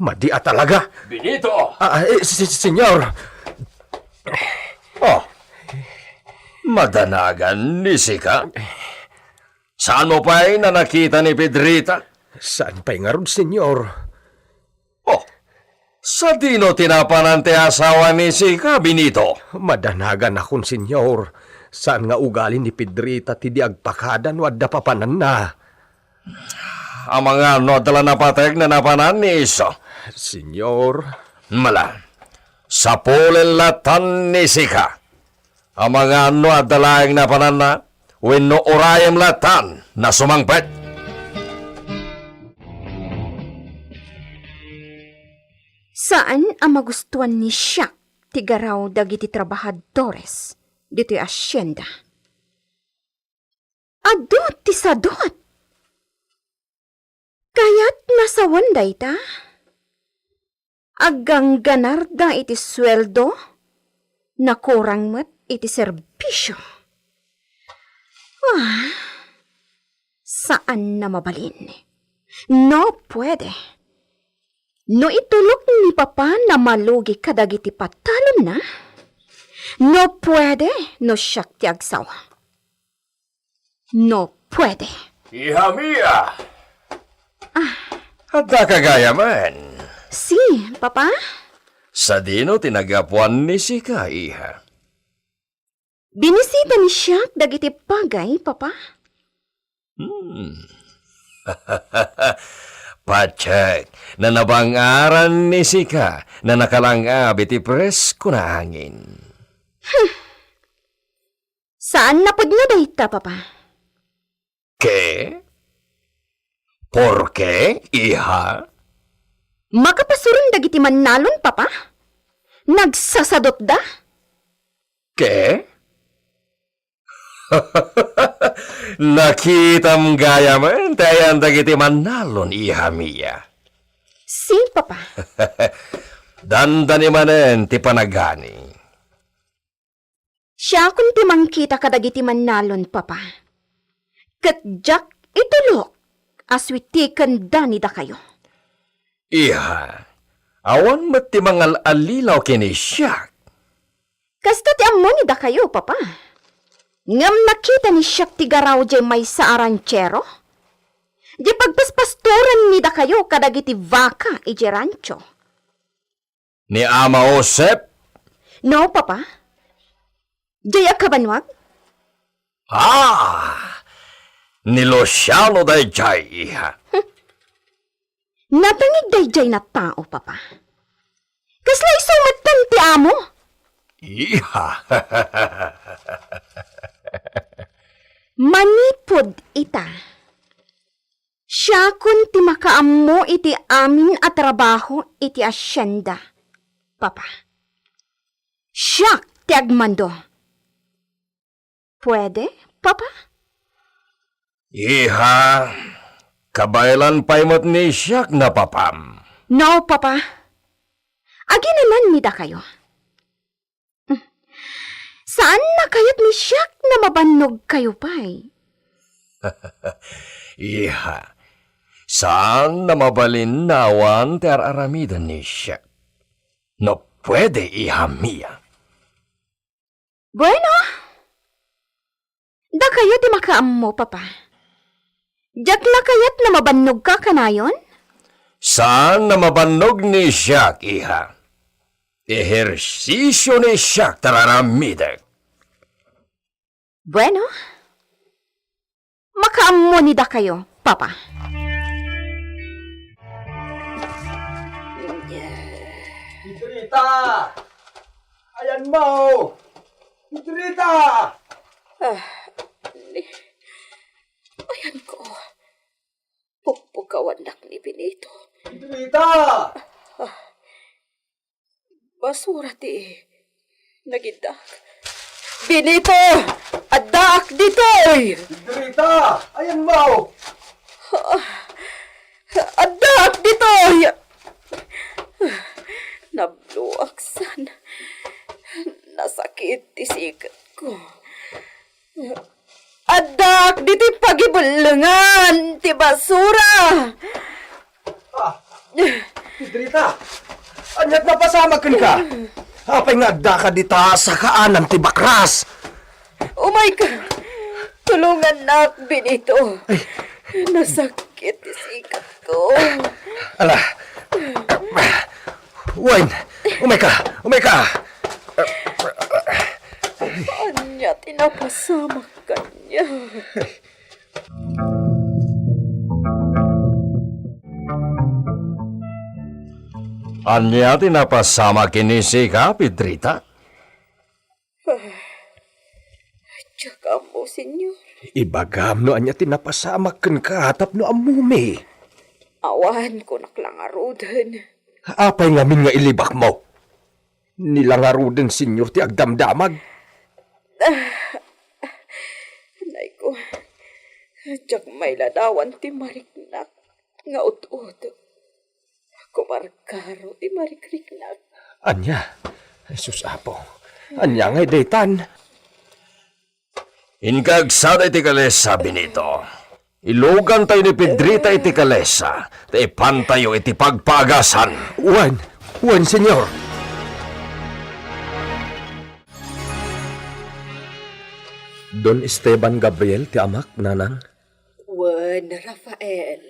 Madi a talaga. Benito! Ah, eh, si-, si-, senyor. Oh, madanagan ni sika? Saanmo pay a nakita ni Pedrita? Saan pay ngarud, senyor? Oh, sadino ti napanan ti asawa ni sika, Benito? Madanaganakon, senyor. Saan nga ugali ni Pedrita ti di agpakada no adda papananna. Amangan no adda la napateg a napanan ni isu? Senyor. Mala, sapulen latan ni sika. Amangan no adda laeng napananna, wenno urayem latan a sumangpet. Saan a magustuan ni Siak ti garaw dagiti trabahadores ditoy asienda. Adu ti sadot! Kayatna sawen dayta? Aggangganarda iti sueldo, nakurang met iti serbisio. Ah, saan a mabalin. No puede. No itulok ni Papa a malugi kadagiti patalonna, no puede, no siak ti agsaw. No puede. Iha mia! Ah. Addaka gayamen? Si, Papa? Sadino ti naggapuan ni sika, iha? Binisita ni siak dagiti bagay, Papa. Hmm. Patiek, nanabang-aran ni sika a nakalangab iti presko a hangin. Hmm. Saan a pudno dayta, Papa. Ke? Porke, iha? Makapasuron dagiti mannalon, Papa? Nagsasadotda? Ke? Nakitam gayamen ti ayan dagiti mannalon, iha mia. Si, Papa. Dandani manen ti panagani. Siakon ti mangkita kadagiti mannalon, Papa. Ket diak itulok a suitikenda ni dakayo. Iha, awan met ti mangal-allilaw ken ni siak. Kasta ti ammo ni dakayo, Papa. Ngem nakita ni siak ti garaw diay maysa a ranchero. Diay pagpaspastoran ni dakayo kadagiti baka idiay rancho. Ni Ama Josep? No, Papa. Diay a kabanwag? Ah! Ni Luciano daydiay, iha. Natangig daydiay a tao, Papa. Kasla isu metten ti amo? Iha. Manipud ita, siakon ti makaammo iti amin a trabaho iti asienda, Papa. Siak ti agmando. Pwede, Papa? Iha, kabaelan pay met ni siak na papam. No, Papa. Aginanan ni dakayo. Saanna kayat ni siak na mabannogkayo pay? Iha, saan na mabalin nga awan ti ar-aramiden ni siak. No pwede, iha mia. Bueno, dakayo ti makaammo, Papa. Diak la kayat na mabannogka kanayon? Saan na mabannog ni siak, iha. Ehersisio ni siak ti ar-aramidek. Bueno, makaammo ni dakayo, Papa. Pedrita! Ayanmo! Pedrita! Ah, ni, ayanko. Pukpukawannak ni Benito. Pedrita! Ah, basura ti nagidak. Benito! Addaak ditoy! Pedrita! Ayanmo! Ah, addaak ditoy! Nabloak san. Nasakit ti siketko. Addaak ditoy pagibellengan ti basura. Ah, Pedrita, ania ti napasamak kenka? Apay nga addaka dita sakaanam ti bakras? Umayka, tulongannak, Benito. Ay. Nasakit ti siketko. Ala. Wen, umayka, umayka. Ania ti napasamak kaniak? Ania ti napasamak ken ni sika, Pedrita? Diak ammo, Señor. Ibagam no ania ti napasamak kenka tapno ammomi. Awan, kunak la ngaruden. Apay ngamin nga ilibakmo? Ni la ngaruden, Señor, ti agdamdamag. Ah, nayko, diak mailadawan ti mariknak nga ut-ut. Kumarkaro ti marikriknak. Ania? Jesus Apo, ania ngay daytan? Inka agsada iti kalesa, Benito. Ilugantayo ni Pedrita iti kalesa, ta ipantayo iti pagpaagasan. Wen, wen, Señor. Don Esteban Gabriel ti amak, nanang? Wen, Rafael.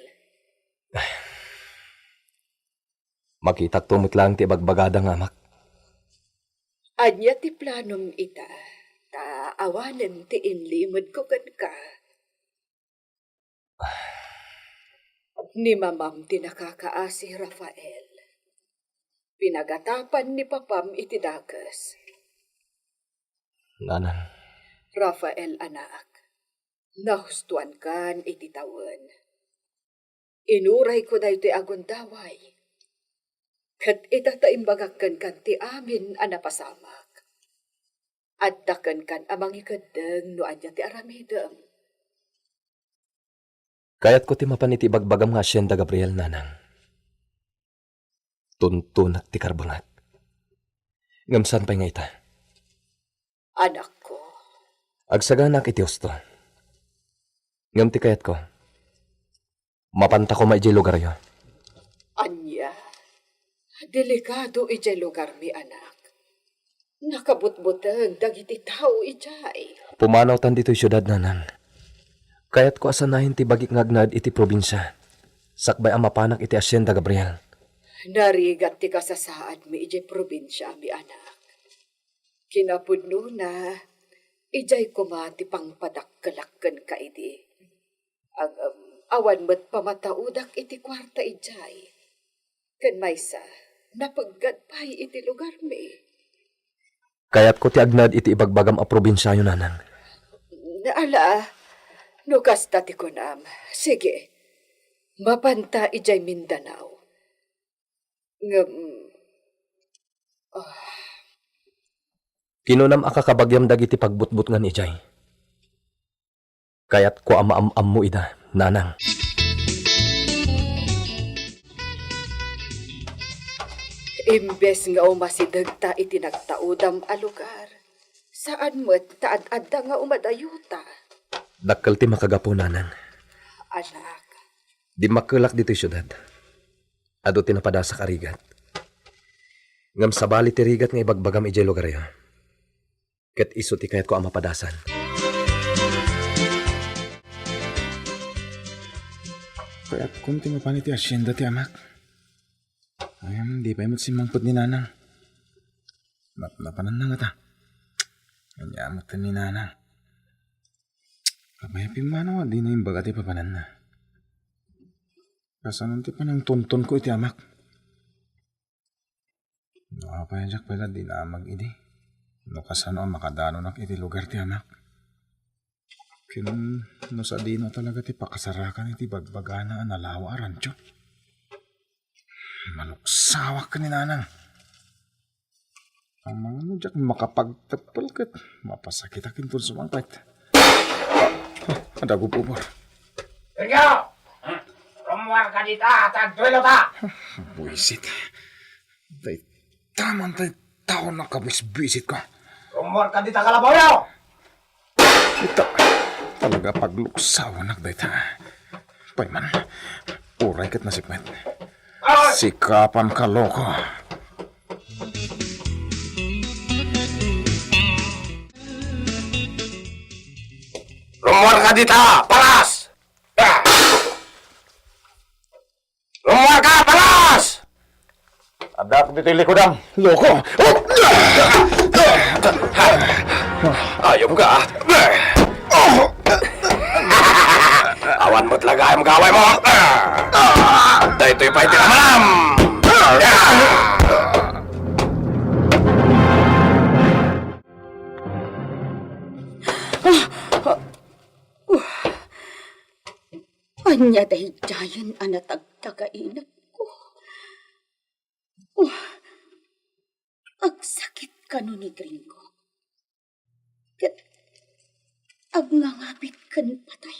Makitakto met laeng ti ibagbagada nga amak. Ania ti planom ita, ta awanen ti inlimedko kenka? Ni mamam ti nakakaasi, Rafael. Pinagatapan ni papam iti dakes. Nanang. Rafael, anak, nahustoankan iti tawen. Inurayko daytoy a gundaway. Ket ita ta imbagak kenka ti amin a napasamak. Adda kenka a mangikeddeng no ania ti aramidem. Kayatko ti mapan iti ibagbagam nga asienda, Gabriel, nanang. Tuntunak ti karbengak. Ngem saan pay nga ita? Anakko. Agsaganak iti husto. Ngem ti kayatko, mapanta koma idiay lugaryo. Ania? Delikado idiay lugarmi, anak. Nakabutbuteng dagiti tao idiay. Pumanawtan ditoy siudad, nanang. Kayatko a sanayen ti bagik nga agnaed iti probinsia, sakbay a mapanak iti Hacienda Gabriel. Narigat ti kasasaadmi idiay probinsiami, anak. Kinapudnona, idiay koma ti pangpadakkelak kenka idi. Ngem awan met pamataudak iti kuarta idiay. Ken maysa, napeggad pay iti lugarmi. Kayatko ti agnaed iti ibagbagam a probinsiayo, nanang. Ala, no kasta ti kunam, sige, mapanta idiay Mindanao. Ngem, ah, Kinunam a kakabagiam dagiti pagbutbutngan idiay. Kayatko a maam-ammo ida, nanang. Imbes nga umasidegta iti nagtaudam a lugar, saan met ta ad-adda nga umadayuta. Dakkel ti makagapu, nanang. Anak. Dimmakkelak ditoy siudad. Adu ti napadasak a rigat. Ngem sabali ti rigat nga ibagbagam idiay lugaryo. Ket isu ti kayatko a mapadasan. Kayatkon ti mapan iti asienda ti amak. Ngem di pay met simmangpet ni nanang. Napnapananna ngata. Ania met ni nanang? Apay a pimmanaw a dina imbaga ti papananna? Kasano ti panangtontonko iti amak? No apay a diak pay la dinamag idi? No kasano a makadanonak iti lugar ti amak? Ken no sadino talaga ti pakasarakan iti bagbagana a nalawa a rancho? Maluksawak ken ni nanang. Amangan no diak makapagteppel ket mapasakitak inton sumangpet. Ah, ah, adda gububor. Sergio! Rummuarka dita, ta agduelota! Buisit. Dayta man tay tao a kabisbisitko. Rummuarka dita, kalabaw yo! Ita, talaga pagluksawanak dayta. Pay man, uray ket nasipnget. Sikapan ka, loko. Rummuarka dita, paras! Rummuarka, paras! Addaak ditoy likudam. Loko! Ayop ka! Awan met la gayam gaway mo! Daytoy pay ti amanam! Ania daydiayen a natagtagainepko? Oh, agsakit kano ni Gringo. Ket agngangabit ken patay.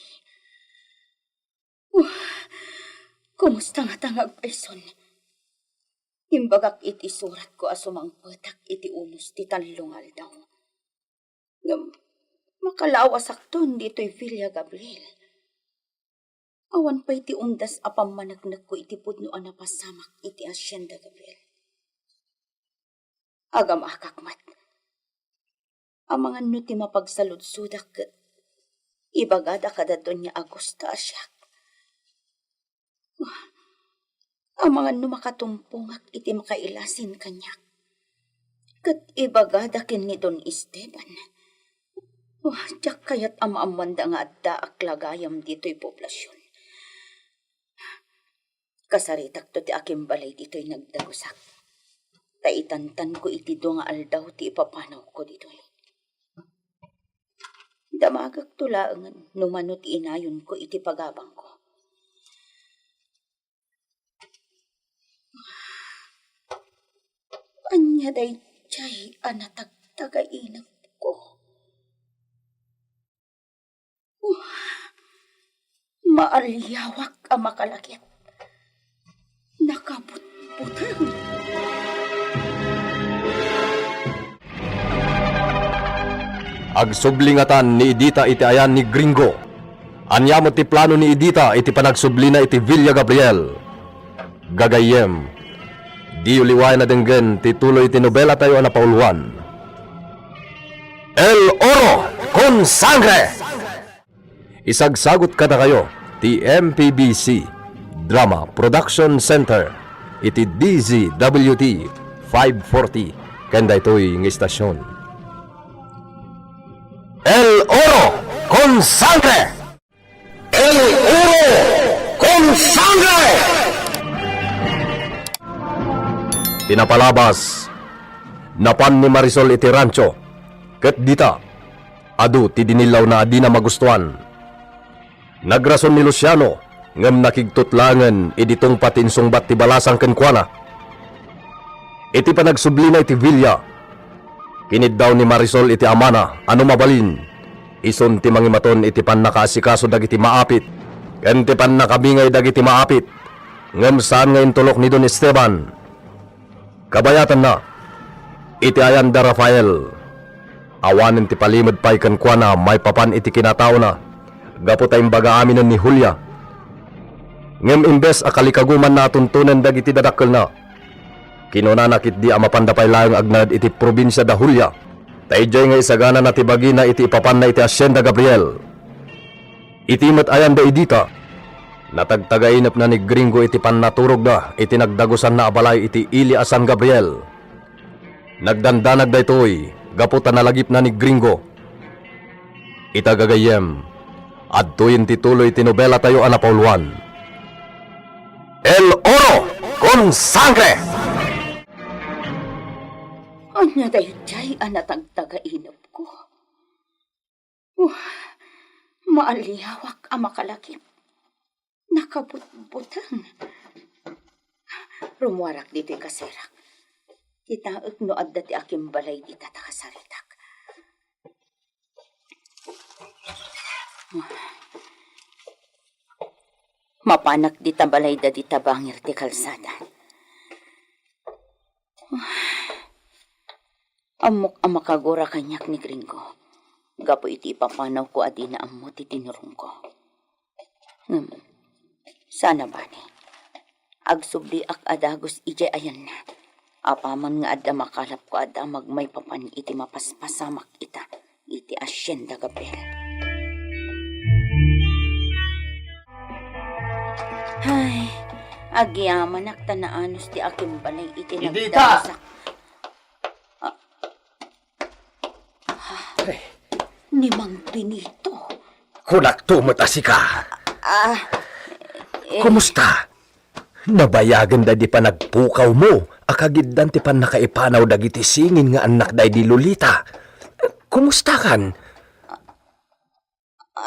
Oh, kumusta ngata nga agpayson? Imbagak iti suratko a sumangpetak iti unos ti tallo nga aldaw. Ngem makalawasakton ditoy Villa Gabriel. Awan pay ti umdas a pammaneknekko iti pudno a napasamak iti Hacienda Gabriel. Agamakak met. Amangan no ti mapagsaludsodak ket ibagada kada Doña Agusta a siak. Amangan no makatumpongak iti makailasin kaniak. Ket ibagada ken ni Don Esteban. Oh, diak kayat a maammoanda nga addaak la gayam ditoy poblasion. Kasaritakto ti akimbalay ditoy nagdagusak. Ta itantanko iti dua nga aldaw ti ipapanawko ditoy. Damagekto laengen no mano ti inayonko iti pagabangko. Ania daydiay a natagtagainepko? Oh, maaliawak a makalagip. Nakabutbuteng. Agsubli ngatan ni Edita iti ayan ni Gringo. Ania met ti plano ni Edita iti panagsublina iti Villa Gabriel? Gagayyem, diyo liwayan a denggen ti tuloy ti nobelatayo a napauluan, El Oro con Sangre! Isagsagut kadakayo ti M P B C Drama Production Center iti D Z W T five forty ken daytoy nga istasyon. El Oro con Sangre! El Oro con Sangre! Ti napalabas, napan ni Marisol iti rancho, ket dita, adu ti dinillawna a dina magustuan. Nagrason ni Luciano, ngem nakigtot laengen idi tungpa ti insungbat ti balasang kenkuana. Iti panagsublina iti villa, Kiniddaw ni Marisol iti amana a no mabalin, isun ti mangimaton iti pannakaasikaso dagiti maapit ken ti pannakabingay dagiti maapit, ngem saan nga intulok ni Don Esteban. Kabayatanna, iti ayan da Rafael, awanen ti palimed pay kenkuana maipapan iti kinataona gapu ta imbaga aminen ni Julia. Ngem imbes a kalikagumanna a tuntonen dagiti dadakkelna, kinunana ketdi a mapanda pay laeng agnaed iti probinsia da Julia, ta idiay nga isaganana ti bagina iti ipapanna iti Hacienda Gabriel. Iti met ayan da Edita, natagtagainepna ni Gringo iti pannaturogda iti nagdagusanna a balay iti ili a San Gabriel. Nagdandanag daytoy gapu ta nalagipna ni Gringo. Ita gagayyem, adtoyen ti tuloy ti nobelatayo a napauluan, El Oro con Sangre! Ania daydiay a natagtagainepko? Uh, maaliawak a makalagip. Nakabutbuteng. Rummuarak ditoy kaserak. Kitaek no adda ti akimbalay dita ta kasaritak. Mapanak dita balay da dita bangir ti kalsada. Ammok a makagura kaniak ni Gringo gapu iti ipapanawko a dina ammo ti tinurongko. Ngem, sana bani, agsubliak a dagus idiay ayanna. Apaman nga adda makalapko a damag maipapan iti mapaspasamak ita iti Hacienda Gabriel. Ay, agyamanak ta naanus ti akimbalay iti Edita! Nagdagusak. Ah. Ay. Ni Mang Benito. Kunakto met a sika. Ah, eh. Kumusta? Nabayagen daydi panagpukawmo a kagiddan ti pannakaipanaw dagiti singin nga annak daydi Lolita. Kumustakan?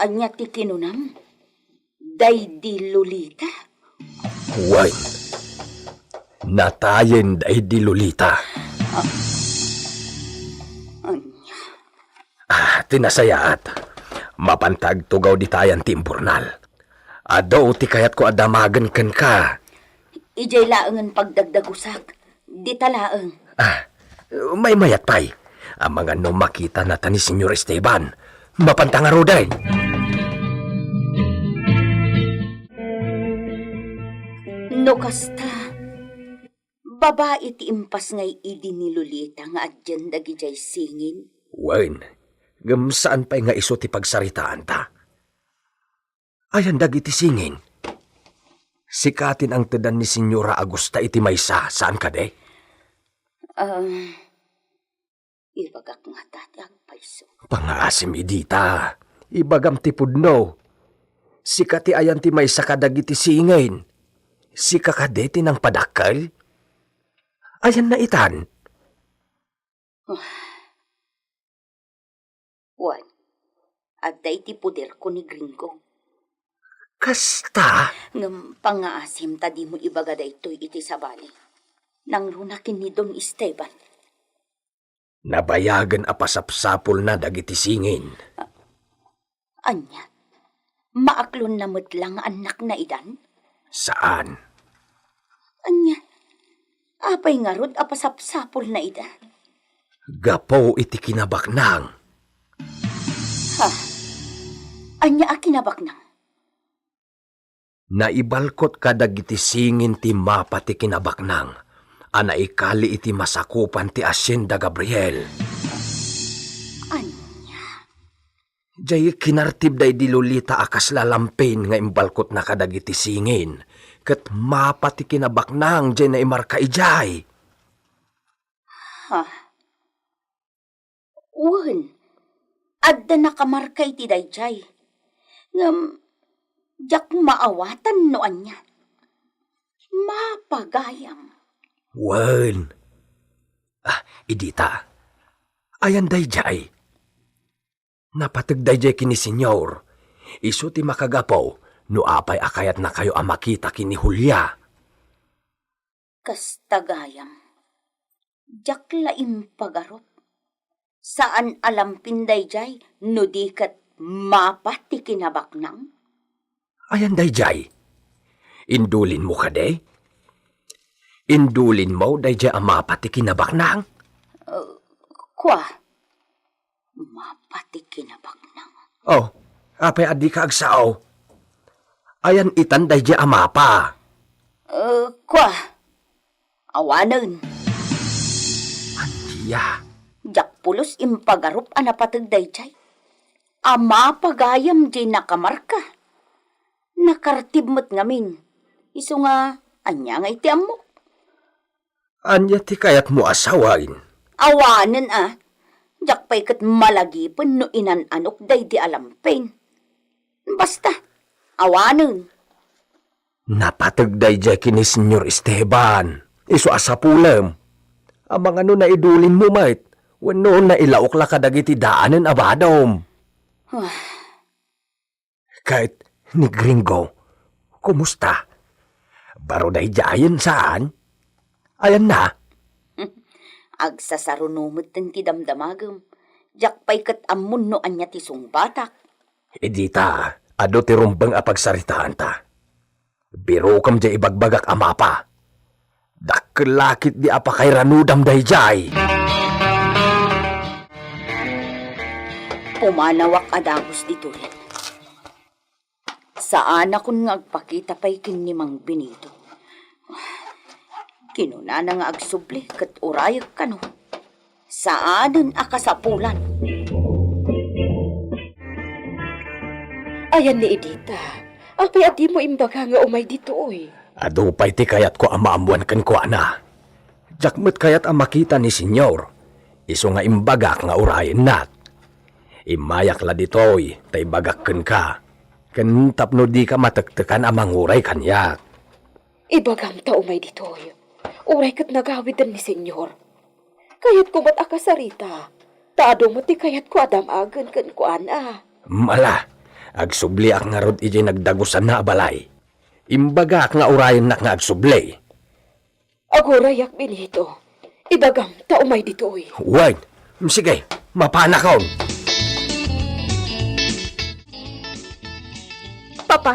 Ania ti kinunam? Daydi Lolita? Wen, natayen daydi Lolita. Ah, ania? Ah, ti nasayaat, mapanta agtugaw ditayan ti imburnal. Adu ti kayatko a damagen kenka. Idiay laengen pagdagdagusak. Dita laeng. Ah, maymayat pay. Amangan no makitana ta ni Señor Esteban. Mapanta ngaruden. No kasta, babai ti impasngay idi ni Lolita nga adien dagidiay singin? Wen, ngem saan pay nga isu ti pagsaritaanta. Ayan dagiti singin. Sika ti nangtedan ni Señora Augusta iti maysa, saan kadi? Ah, ibagak ngata ti agpayso. Pangaasim idi ta. Ibagam ti pudno. Sika ti ayan ti maysa kadagiti singin. Sika kadi ti nangpadakkel? Ayanna itan? Wen, adda iti poderko ni Gringo. Kasta? Ngem pangaasim ta dimo ibaga daytoy iti sabali. Nangruna ken ni Don Esteban. Nabayagen a pasapsapulna dagiti singin. Ania? Maaklonna met la nga annakna idan? Saan. Ania? Apay ngarud a pasapsapulna ida? Gapu iti kinabaknang. Ha? Ania a kinabaknang? Naibalkot kadagiti singin ti mapa ti kinabaknang a naikali iti masakupan ti Hacienda Gabriel. Ania? Jay kinartib daydi Lolita a kasla lampin nga imbalkotna kadagiti singin, ket mapa ti kinabaknang jay naimarka idiay. Ha? Wen, adda nakamarka iti daydiay. Ngem, diak maawatan no ania. Mapa gayam. Wen. Ah, idi ta. Ayan daydiay. Napateg daydiay ken ni Señor. Isu ti makagapu no apay a kayatnakayo a makita ken ni Julia. Kasta gayam, diak la impagarup. Saan a lampin daydiay no di ket mapa ti kinabaknang? Ayan daydiay? Indulinmo kadi? Indulinmo daydiay a mapa ti kinabaknang? Uh, kua, mapa ti kinabaknang. Oh, apay a dika agsao? Ayan itan daydiay a mapa? Uh, kua, awanen. Ania? Diak pulos impagarup a napateg daydiay. A mapa gayam diay nakamarka. Nakartib met ngamin. Isu nga, ania nga iti ammok? Ania ti kayatmo a sawen? Awanen a. Diak pay ket malagipen no inan-anok daydi a lampin. Basta, awanen. Napateg daydiay ken ni Señor Esteban. Isu a sapulem. Amangan no naidulinmo met, wenno nailaok la kadagiti daanen a badom. Ah. Ket ni Gringo, kumusta? Baro daydiayen saan? Ayanna? Agsasaruno metten ti damdamagem. Diak pay ket ammon no ania ti sungbatak. Idi ta, adu ti rumbeng a pagsaritaanta. Birokem diay ibagbagak a mapa. Dakkel la ketdi a pakairanudam daydiay. Pumanawak a dagus ditoy. Saanakon nga agpakita pay ken ni Mang Benito. Kinunana nga agsubli ket urayek kano. Saanen a kasapulan. Ayan ni Edita, apay a dimo imbaga nga umay ditoy? Adu pay ti kayatko a maammoan kenkuana. Diak met kayat a makita ni Señor, isu nga imbagak nga urayennak. Immayak la ditoy ta ibagak kenka, ken tapno dika matektekan a manguray kaniak. Ibagam ta umay ditoy. Uray ket nagawiden ni Señor. Kayatko met a kasarita. Ta adu met ti kayatko a dam-agen kenkuana. Ala, agsubliak ngarud idiay nagdagusanna a balay. Imbagak nga urayennak nga agsubli. Agurayak, Benito. Ibagam ta umay ditoy. Wen, sige, mapanakon. Papa,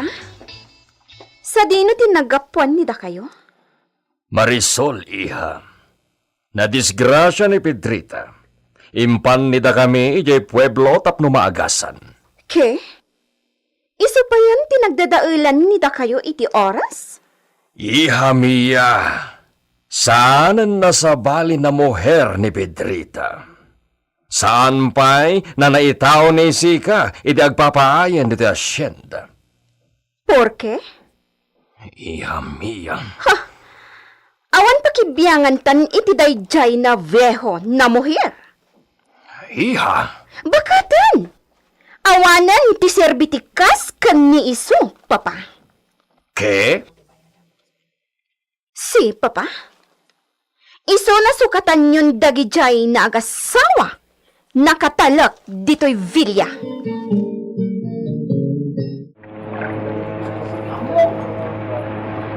sadino ti naggapuan ni dakayo? Marisol, iha. Nadisgrasia ni Pedrita. Impan ni dakami idiay pueblo tapno maagasan. Ke? Isu payen ti nagdadaelan ni dakayo iti oras? Iha mia, saanen a sabali a muher ni Pedrita. Saan pay a naitao ni sika idi agpapaayan ditoy asienda. Porke? Iha mia. Ha! Awan pakibiangantan iti daydiay a vieho a muher. Iha. Bakaten! Awanen ti serbi ti kas ken ni isu, Papa. Ke? Si, Papa. Isuna sukatanyon dagidiay a agasawa a katalek ditoy villa.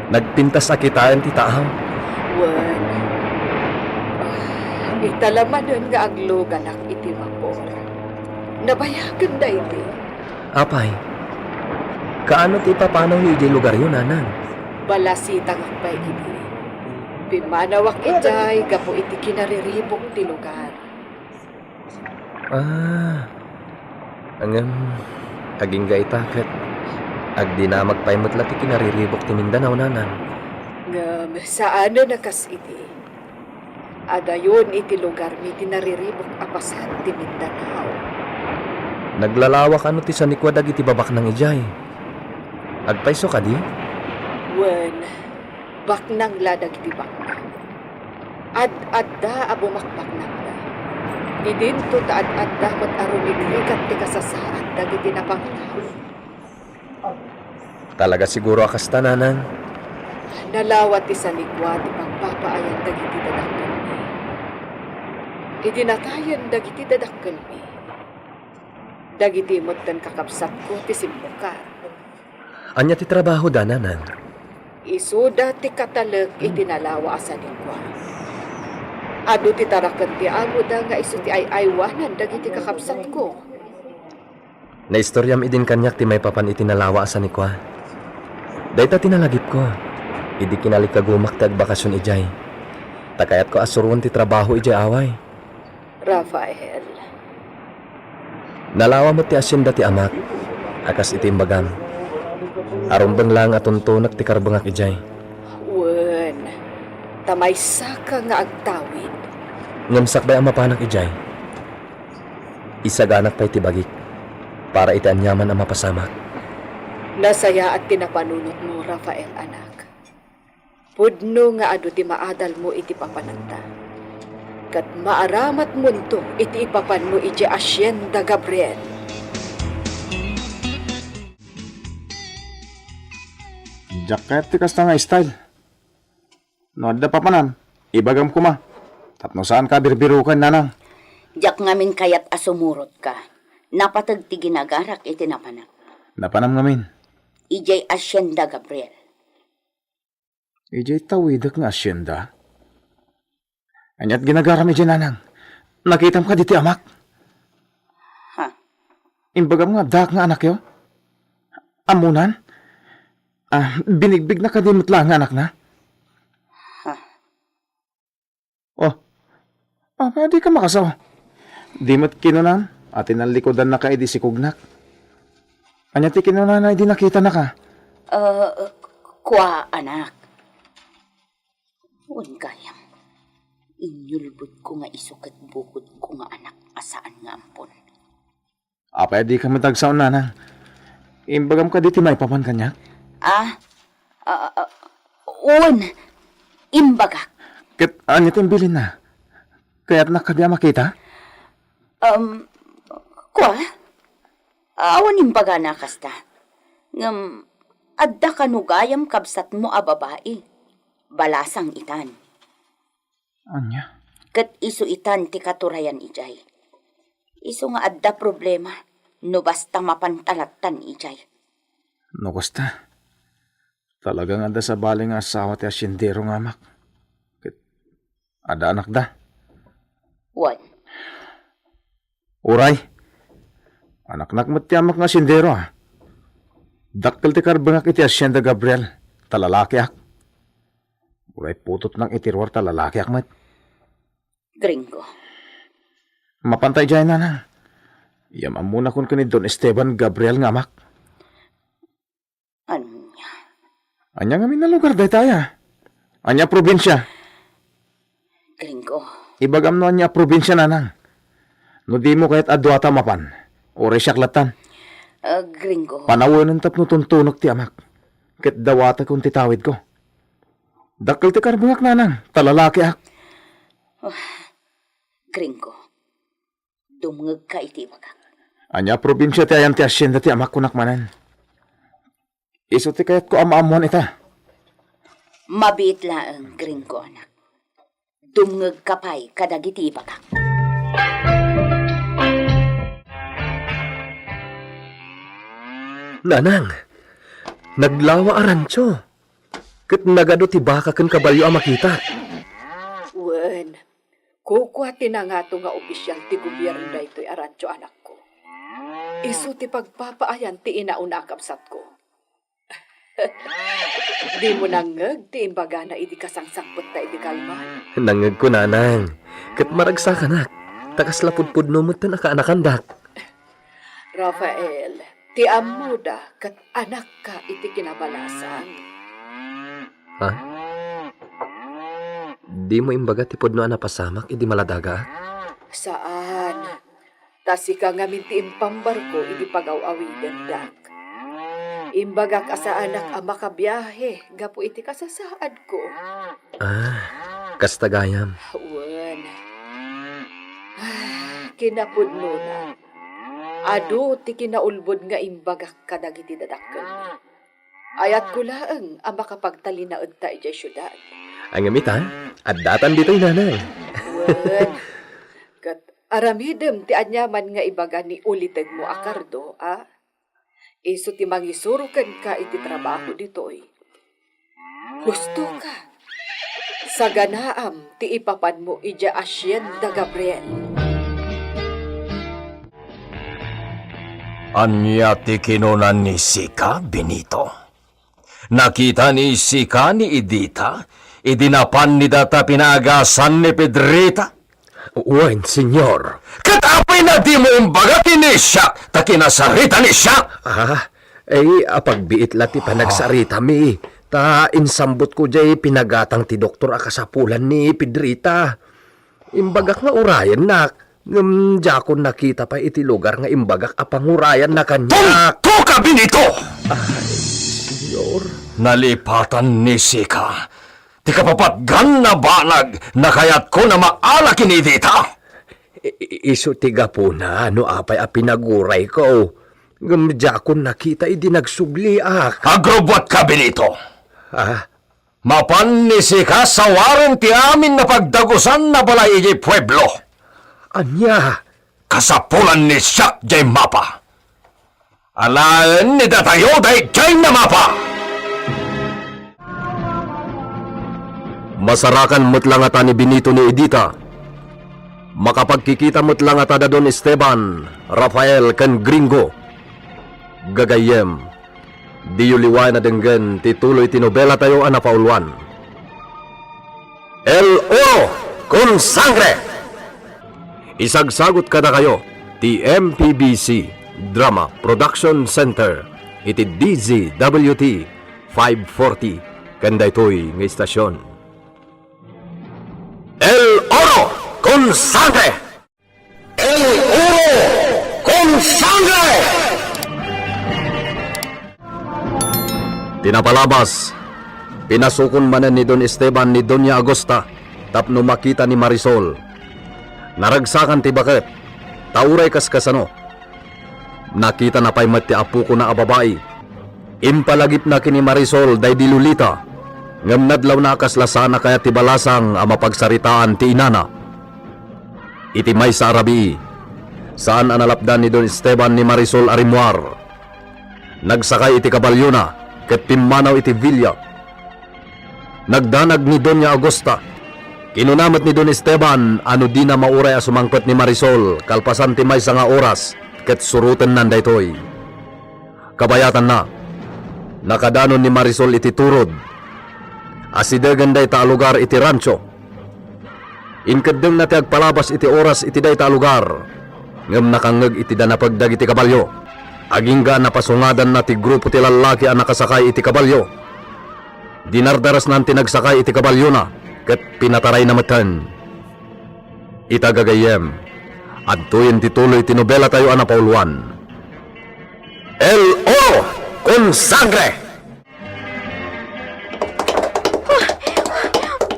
Nagpintas a kitaen ti taaw. Wen, ah, ita la manen nga agluganak iti vapor. Nabayagen daydi. Apay, kaano ti ipapanawyo idiay lugaryo, Nanang? Balasitangak pay idi. Pimmanawak idiay gapu iti kinariribuk ti lugar. Ah, ngem, agingga ita ket agdinamag pay met la ti kinariribuk ti Mindanao, Nanang. Ngem, saanen a kas idi. Adayon iti lugarmi ti nariribuk a paset ti Mindanao. Naglalawak kano ti sanikua dagiti babaknang idiay? Agpayso kadi? Wen, baknang la dagiti baknang. Ad-adda a bumakbaknangda. Didinto ta ad-adda met a rumigrigat ti kasasaad dagiti napanglaw. Talaga siguro a kasta, Nanang. Nalawa ti sanikua ti pagpapaayan dagiti dadakkelmi. Idi natayen dagiti dadakkelmi, dagiti metten kakabsatko ti simmukar. Ania ti trabahoda, Nanang? Isuda ti katalek iti nalawa a sanikua. Adu ti taraken ti amoda nga isu ti ay-aywanan dagiti kakabsatko. Naistoriam idin kaniak ti maipapan iti nalawa a sanikua. Dayta ti nalagipko idi kinalikagumak ti agbakasyon idiay. Ta kayatko a suroen ti trabaho idiay away. Rafael. Nalawa met ti asienda ti amak, a kas iti imbagam. Arumbeng laeng a tuntunek ti karbengak idiay. Wen, ta maysaka nga agtawid. Ngem sakbay a mapanak idiay, isaganak pay ti bagik para iti aniaman a mapasamak. Nasayaat ti napanunotmo, Rafael, anak. Pudno nga adu ti maadalmo iti papananta. Ket maaramatmonto iti ipapanmo idiay Hacienda Gabriel. Diak kayat ti kasta nga style. No adda papanam, ibagam koma. Tapno saanka a birbiroken, nanang. Diak ngamin kayat a sumurotka. Napateg ti ginagarak iti napanak. Napanam ngamin. Idiay Hacienda Gabriel. Idiay tawidek nga hacienda? Aniat ginagaram idiay, nanang? Nakitam kadi ti amak? Ha? Imbagam nga addaak nga anakyo? Ammonan? Ah, binigbigna kadi met laeng nga anakna? Ha? Oh, apay a dika makasaw? Di met kinunam a tinallikudannaka idi sikognak. Ania ti kinunana idi nakitanaka? Ah, kua, anak. Wen gayam, inyulbodko nga isu ket bukodko nga anak a saan nga ampon. Apay a dika met agsaon, nanang? Imbagam kadi ti maipapan kaniak? Ah, ah, ah, wen, imbagak. Ket ania ti imbilinna? Kayatnak kadi a makita? Um, kua? Awan imbagana kasta. Ngem, adda kano gayam kabsatmo a babai. Balasang itan. Ania? Ket isu itan ti katurayan idiay. Isu nga adda problema no basta mapanta lattan idiay. No kasta, talaga nga adda sabali nga asawa ti hasiendero nga amak. Ket adda anakda. Wen. Uray. Anaknak met ti amak nga hasiendero, a. Dakkel ti karbengak iti Hacienda Gabriel, ta lalakiak. Uray putotnak iti ruar ta lalakiak met. Gringo. Mapanta idiay, nanang. Yam-ammona kon ken ni Don Esteban Gabriel nga amak. Ania? Ania ngamin a lugar daytaya? Ania a probinsia? Gringo. Ibagam no ania a probinsia, nanang. No dimo kayat a duata a mapan, uray siak lattan. Ah, Gringo. Panawenen tapno tuntunek ti amak. Ket dawatekon ti tawidko. Dakkel ti karbengak, nanang, ta lalakiak. Ah, Gringo. Dumngegka iti ibagak. Ania a probinsia ti ayan ti hasienda ti amak, kunak manen? Isu ti kayatko a maammoan ita. Mabiit laeng, Gringo, anak. Dumngegka pay kadagiti ibagak. Nanang, naglawa a rancho. Ket nagadu ti baka ken kabalio a makitak. Wen, kukua ti nangato nga opisial ti gobierno daytoy a rancho, anakko. Isu ti pagpapaayan ti inauna a kabsatko. Dimo nangngeg ti imbagana idi kasangsangpetta idi kalman? Nangngegko, nanang. Ket maragsakanak, ta kasla pudpudno metten a kaanakandak. Rafael, ti ammoda ket anakka iti kinabalasang. Ha? Dimo imbaga ti pudno a napasamak idi maladagaak? Saan. Ta sika ngamin ti impambarko idi pagaw-awidendak. Imbagak a saanak a makabiahe gapu iti kasasaadko. Ah, kasta gayam. Wen. Ah, kinapudnona, adu ti kinaulbod nga imbagak kadagiti dadakkelmi. Ayatko laeng a makapagtalinaedta idiay siudad. Ngem ita, addatan ditoy, nanang. Wen, ket aramidem ti aniaman nga ibaga ni ulitegmo a kardo, a? Isu ti mangisuro kenka iti trabaho ditoy. Gustoka? Ta ganaem ti ipapanmo idiay asienda, Gabriel. Ania ti kinuna ni Sika, Benito? Nakita ni Sika ni Edita idi napan ni data pinaagasan ni Pedrita? Wen, Señor. Ket apay a dimo imbaga ken ni siak ta kinasarita ni siak? Ah, ay, apagbiit la ti panagsaritami. Ta insambotko diay pinagatang ti doktor a kasapulan ni Pedrita. Imbagak nga urayennak, ngem diakon nakita pay iti lugar nga imbagak a pangurayanna kaniak. Tumtuka, Benito! Ay, Señor. Nalipatan ni Sika ti kapapatgan a banag a kayatko a maala ken ni Edita. I-, i-, isu ti gapuna no apay a pinagurayko. Ngem diakon nakita idi nagsubliak. Agrubbuatka, Benito. Ah? Mapan ni Sika, sawaren ti amin a pagdagusan a balay idiay pueblo. Ania? Kasapulan ni siak diay mapa. Alaen ni datayo daydiay a mapa. Masarakan met la ngata ni Benito ni Edita. Makapagkikita met la ngata da Don Esteban, Rafael, ken Gringo. Gagayyem, diyo liwaen a denggen ti tuloy ti nobelatayo a napauluan, El Oro con Sangre. Isagsagut kadakayo ti M P B C Drama Production Center iti D Z W T five forty ken daytoy nga istasion. El Oro con Sangre! El Oro con Sangre! Ti napalabas, pinasukon manen ni Don Esteban ni Doña Agusta tapno makita ni Marisol. Naragsakan ti baket, ta uray kas kasano, nakitana pay met ti apokona a babai. Impalagipna ken ni Marisol daydi Lolita, ngem nadlawna a kasla saan a kayat ti balasang a mapagsaritaan ti inana. Iti maysa a rabii, saan a nalapdan ni Don Esteban ni Marisol a rimmuar. Nagsakay iti kabalyona ket pimmanaw iti villa. Nagdanag ni Doña Augusta. Kinuna met ni Don Esteban a no dina mauray a sumangpet ni Marisol kalpasan ti maysa nga oras, ket surotennan daytoy. Kabayatanna, nakadanon ni Marisol iti turod. Asidegen dayta a lugar iti rancho. Inkeddengna ti agpalabas iti oras iti dayta a lugar, ngem nakangngeg iti danapeg dagiti kabalio. Agingga a napasungadanna ti grupo ti lallaki a nakasakay iti kabalio. Dinardarasnan ti nagsakay iti kabalyona ket pinatarayna metten. Ita gagayyem, adtoyen ti tuloy ti nobelatayo a napauluan, El Oro con Sangre!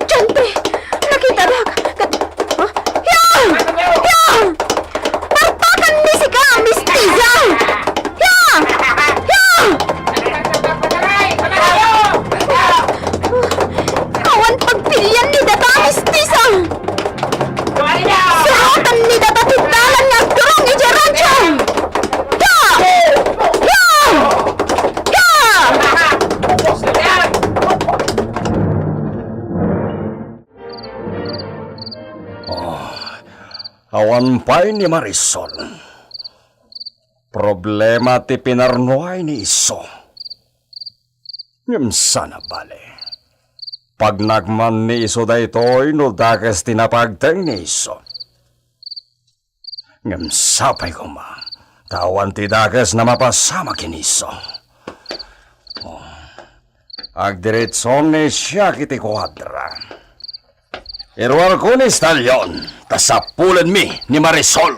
Diantre! Nakitadak! Kat-, ah, ya! Ya! Parpakan ni sika, mistisa! Ya! Ya! Awan pagpilian ni data, mistisa! Suroten ni data ti dalan nga agturong idiay rancho! Ya! Ya! Ya! Oh, awan pay ni Marisol. Problema ti pinarnuay ni isu. Ngem saan a bale. Pagnak man ni isu daytoy no dakes ti napagteng ni isu. Ngem sapay koma, ta awan ti dakes a mapasamak ken isu. Oh. Agdiretso ni siak iti kuadra. Iruarko ni Stallion, ta sapulenmi ni Marisol.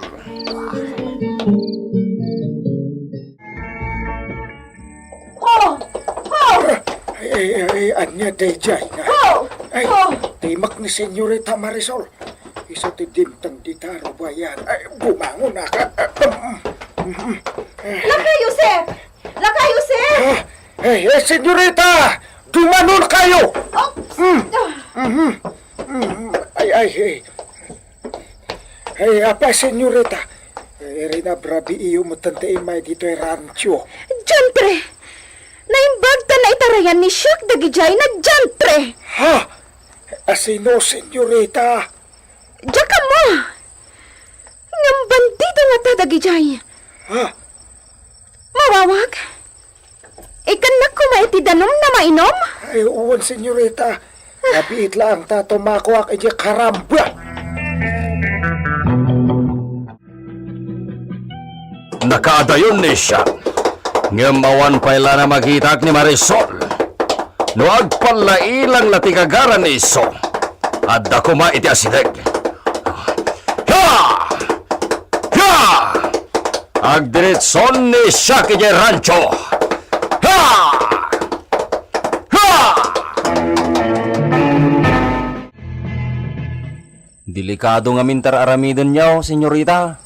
Oh! Oh! Ay, ay, ay, ania daydiay nga? Oh! Ay, oh! Timek ni Senyorita Marisol. Isu ti dimteng dita a rubayan. Ay, bumangon a ka. Laka, Joseph! Laka, Joseph! Ah, ay, ay, Senyorita! Dumanon kayo! Oh! Mm. Ah. Mhm. Mm. Ay, ay, ay. Ay, apay, Senyorita. Ay, rinabrabiiyo met ti immay ditoy rancho. Diantre! Naimbag ta naitarayan ni siak dagidiay a diantre! Ha? Asino, senyorita? Diak ammo! Ngem bandido ngata dagidiay. Ha? Mawawag? Ikkannak koma iti danumna mainum? Ay, wen, senyorita. Nabiit laeng ta tumakuak iti karamba. Nakaadayon ni siak, ngem awan pay la a makitak ni Marisol. No agpallailang la ti gagara ni Iso, adda koma iti asideg. Ha! Ha! Agdiritson ni siak idiay rancho. Ha! Ha! Delikado ngamin ti ar-aramidenyo, senyorita.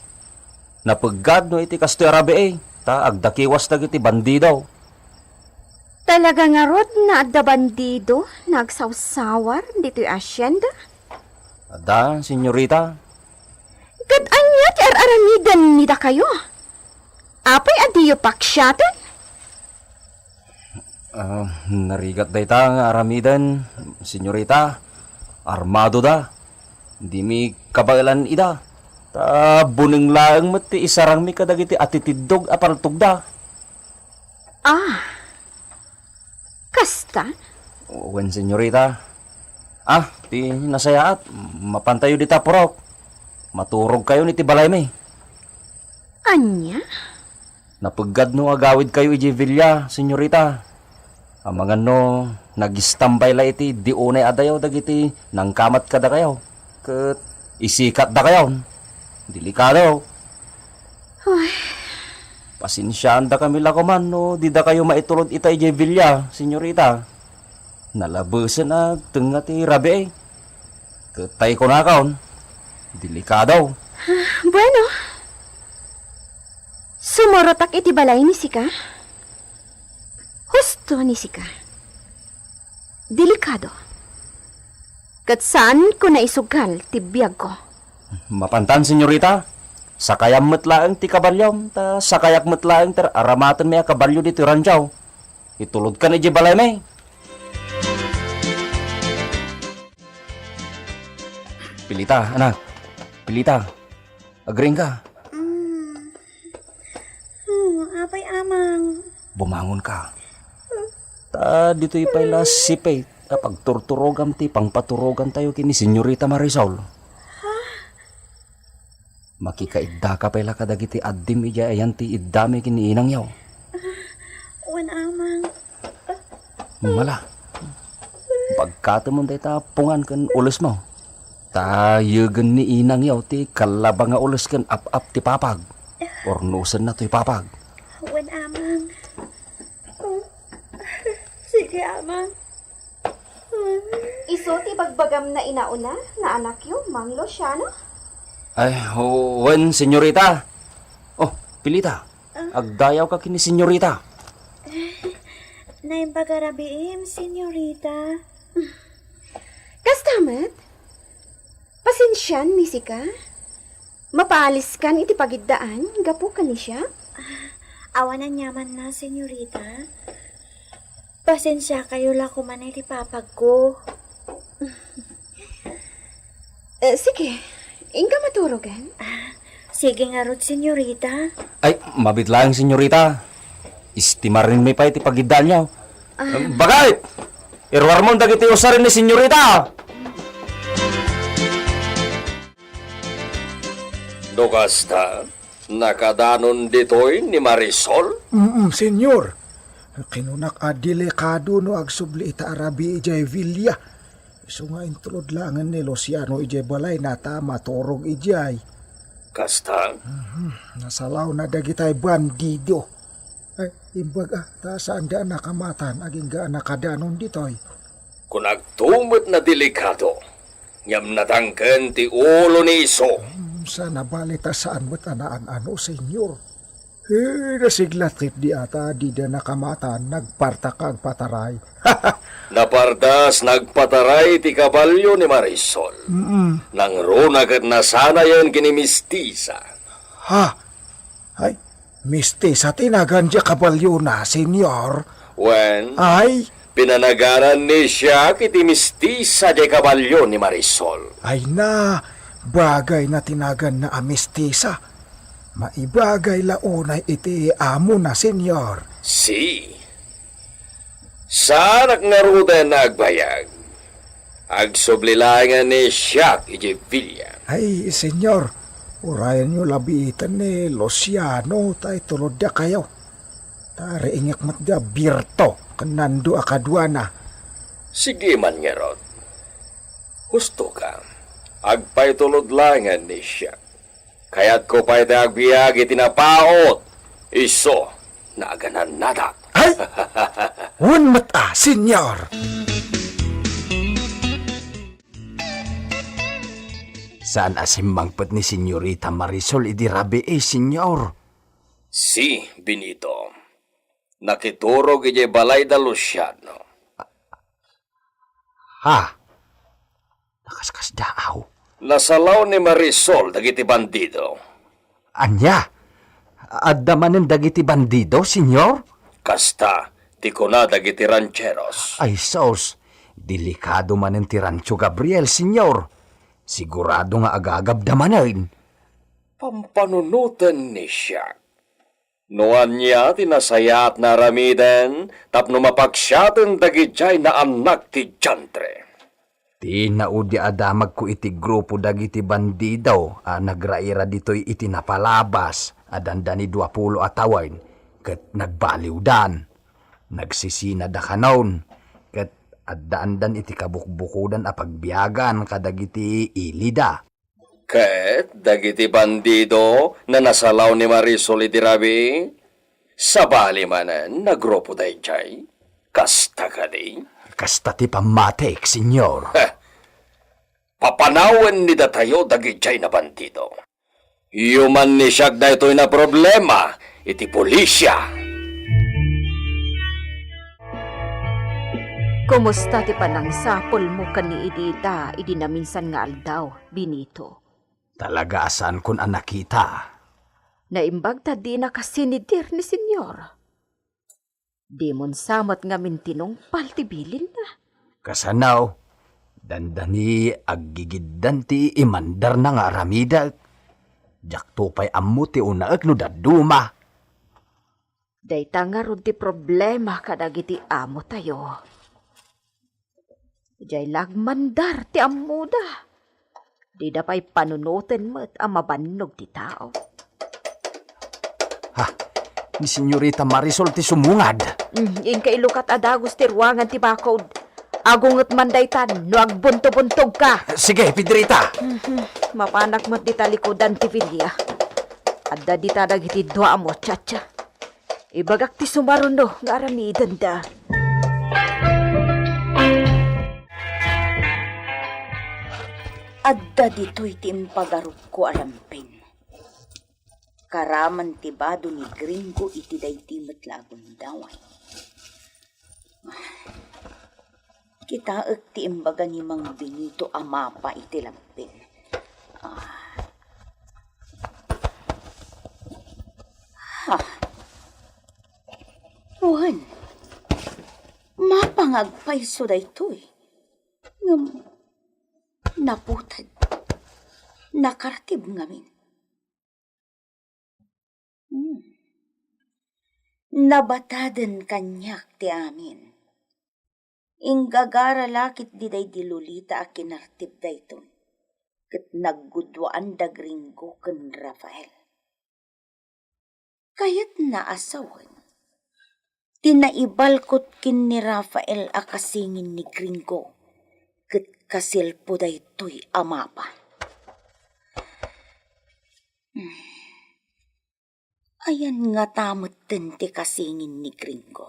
Napeggad no iti kastoy a rabii, ta agdakiwas dagiti bandido. Talaga ngarud nga adda bandido nga agsawsawar ditoy asienda? Adda, senyorita. Ket ania ti ar-aramiden ni dakayo? Apay a diyo paksiaten? Ah, narigat dayta nga aramiden, senyorita. Armadoda. Dimi kabaelan ida. Ta buneng laeng met ti isarangmi kadagiti atitiddog a paltogda. Ah, kasta? Wen, senyorita. Ah, ti nasayaat, mapantayo dita purok. Maturogkayon iti balaymi. Ania? Napeggad no agawidkayo idiay villa, senyorita. Amangan no nagistambay la iti idi unay a dayaw dagiti nangkamat kadakayo, ket isikatdakayon. Delikado. Uy. Pasensiaandakami la koman no didakayo maitulod ita idiay villa, senyorita. Nalabesen a agtengnga ti rabii. Ket tay kunakon, delikado. Bueno. Sumurotak iti balay ni sika. Husto ni sika. Delikado. Ket saanko naisugal ti biagko. Mapantan, senyorita. Sakayam met laeng ti kabaliom, ta sakayak met laeng ti ar-aramatenmi a kabalio ditoy rancho. Itulodkan idiay balaymi. Pilita, anak. Pilita. Agriingka. Mm. Oh, apay, amang. Bumangonka. Ta ditoy pay la sipay a pagturturogam ti pangpaturogantayo ken ni Senyorita Marisol. Ha? Makikaiddaka pay la kadagiti addim idiay ayan ti iddami ken ni inangyo. Wen, amang. Mala. Bagkatemon dayta pungan ken ulesmo. Ta yegen ni inangyo ti kallaba nga ules ken ap-ap ti papag. Urnosenna toy papag. Wen, amang. Sige, amang. Isu ti bagbagam nga inauna nga anakyo, Mang Luciano? Ay, wen, senyorita. Oh, Pilita. Ah? Agdayawka ken ni senyorita. Naimbag a rabiim, senyorita. Kasta met? Pasensian ni sika? Mapaaliskan iti pagiddaan gapu ken ni siak? Awan aniamanna, senyorita. Pasensiakayo la koman iti papagko. Eh, sige. Inka maturogan? Ah, sige ngarud, senyorita. Ay, mabiit laeng, senyorita. Istimarenmi pay ti pagiddaanyo. Ah. Bagay! Iruarmon dagiti usarin ni senyorita! No kasta, nakadanon ditoy ni Marisol? Mm, senyor. Kinunak a delikado no agsubli ita a rabii idiay villa. Isu nga intulod laengen ni Luciano idiay balayna ta maturog idiay. Kasta? Mhm. Nasalawna dagitay bandido. Ay, imbag a, ta saanda a nakamatan agingga a nakadanon ditoy. Kunakto met nga delikado, ngem nadangken ti ulo ni isu. Hmm, sana bali ta saan met a naan-ano, senyor. Eh, nasiglat ketdi a ta dida nakamatan, nagparta ka agpataray. Napardas, nagpataray ti kabalio ni Marisol. Mm-mm. Nangruna ket nasanayen ken ni Mistisa. Ha? Ay, Mistisa ti nagan diay kabaliona, senyor. Wen? Ay, Pinanaganan ni Siak iti mistisa diay kabalio ni Marisol. Ay na, bagay na ti naganna a mistisa. Maibagay la unay iti amo na, Senyor. Si. Saanak ngaruden a agbayag. Agsubli laengen ni Siak iti villa. Ay, Senyor, urayenyo labiten ni Luciano ta itulod dakayo. Ta riingek met nga birto ken nando a kaduana. Sige man ngarud. Husto ka. Agpaitulod laengen ni Siak. Kayatko pay ti agbiag iti napaut. Isu, naganannadak. Ay! Wen met a, Senyor! Saan a simmangpet ni Senyorita Marisol idi rabii, Senyor? Si, Benito. Nakiturog idiay balay da Luciano. Ha? Nakaskasdaaw. Nasalaw ni Marisol dagiti bandido. Ania? Adda manen dagiti bandido, Senyor? Kasta, ti kuna dagiti rancheros. Ay sus, delikado manen ti Rancho Gabriel, Senyor. Sigurado nga agagabda manen. Pampanunoten ni Siak. No ania ti nasayaat nga aramiden tapno mapaksiaten dagidiay naannak ti diantre. Ti naudi a damagko iti grupo dagiti bandido a nagraira ditoy iti napalabas a dandani dua pulo a tawen ket nagbaliwdan. Nagsisinada kanon ket addaandan iti kabukbukodan a pagbiagan kadagiti ilida. Ket dagiti bandido nga nasalaw ni Marisol iti rabii, sabali manen nga grupo daydiay. Kasta kadi? Kasta ti pammatik, Senyor. Heh. Papanawen ni datayo dagidiay nga bandido. Yuman ni Siak daytoy nga problema iti pulisia. Kumusta ti panangsapulmo ken ni Edita idi naminsan nga aldaw, Benito? Talaga a saankon a nakita. Naimbag ta dina kasinidir ni Senyor. Dimon sa met ngamin tinungpal ti bilinna. Kasano? Dandani aggigiddan ti imandarna nga aramidek. Diakto pay ammo ti unaek no dadduma. Dayta ngarud ti problema kadagiti amotayo. Diay la agmandar ti ammoda. Dida pay panunoten met a mabannog ti tao. Ha, ni Senyorita Marisol ti sumungad. Mm, inka ilukat a dagus ti ruangan ti bakod. Agunget man daytan no agbuntobuntogka. Sige, Pedrita. Mhm, mapanak met dita likudan ti villa. Adda dita dagiti dua a muchacha. Ibagak ti sumaruno nga aramidenda. Adda ditoy ti impagarupko a lampin. Karaman ti bado ni Gringo iti daydi met la a gundaway. Kitaek ti imbaga ni Mang Benito a mapa iti lampin. Ah. Ha. Wen, mapa nga agpayso daytoy. Ngem naputed, nakartib ngamin. Hmm. Nabataden kaniak ti amin. Inggagara la ketdi daydi Lolita a kinartib daytoy, ket nagguduaan da Gringo ken Rafael. Kayatna a sawen ti naibalkot ken ni Rafael a kasingin ni Gringo ket kasilpo daytoy a mapa. Hmm. Ayan ngata metten ti kasingin ni Gringo?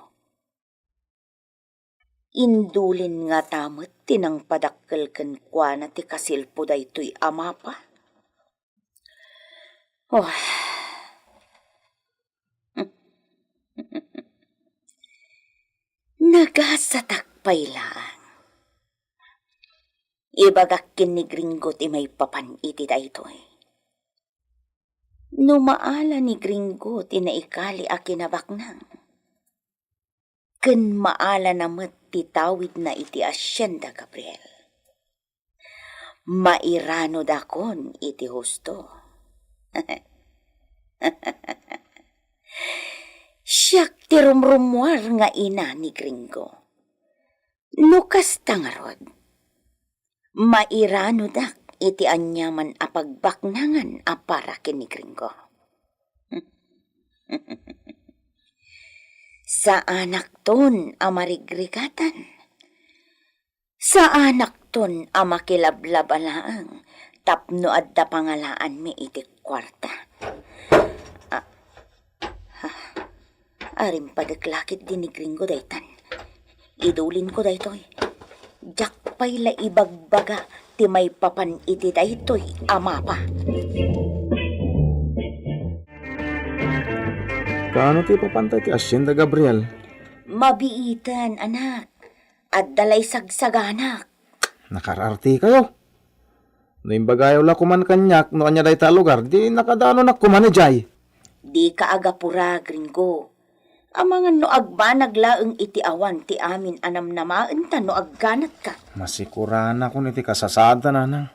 Indulin ngata met ti nangpadakkel kenkuana ti kasilpo daytoy a mapa? Oh. Nagasatak pay laeng. Ibagak ken ni Gringo ti maipapan iti daytoy. No maala ni Gringo ti naikali a kinabaknang, ken maalana met ti tawidna iti Hacienda Gabriel. Mairanudakon iti husto. Siak ti rumrummuar nga ina ni Gringo. No kasta ngarud, mairanudak iti aniaman a pagbaknangan a para ken ni Gringo. Saanakton a marigrigatan. Saanakton a makilablaba laeng tapno adda pangalaanmi iti kuarta. A-, ha, arimpadek la ketdi ni Gringo daytan. Idulinko daytoy. Diak pay la ibagbaga ti maipapan iti daytoy a mapa. Kaano ti ipapanta iti Hacienda Gabriel? Mabiiten, anak. Adda lay sagsaganak. Nakarartikayo. No imbagayo la koman kaniak no ania dayta a lugar, di nakadanonak koman idiay. Dika agapura, Gringo. Amangan no agbanag laeng iti awan ti amin a namnamaenta no agganatka. Masikuranakon iti kasasaadta, nanang.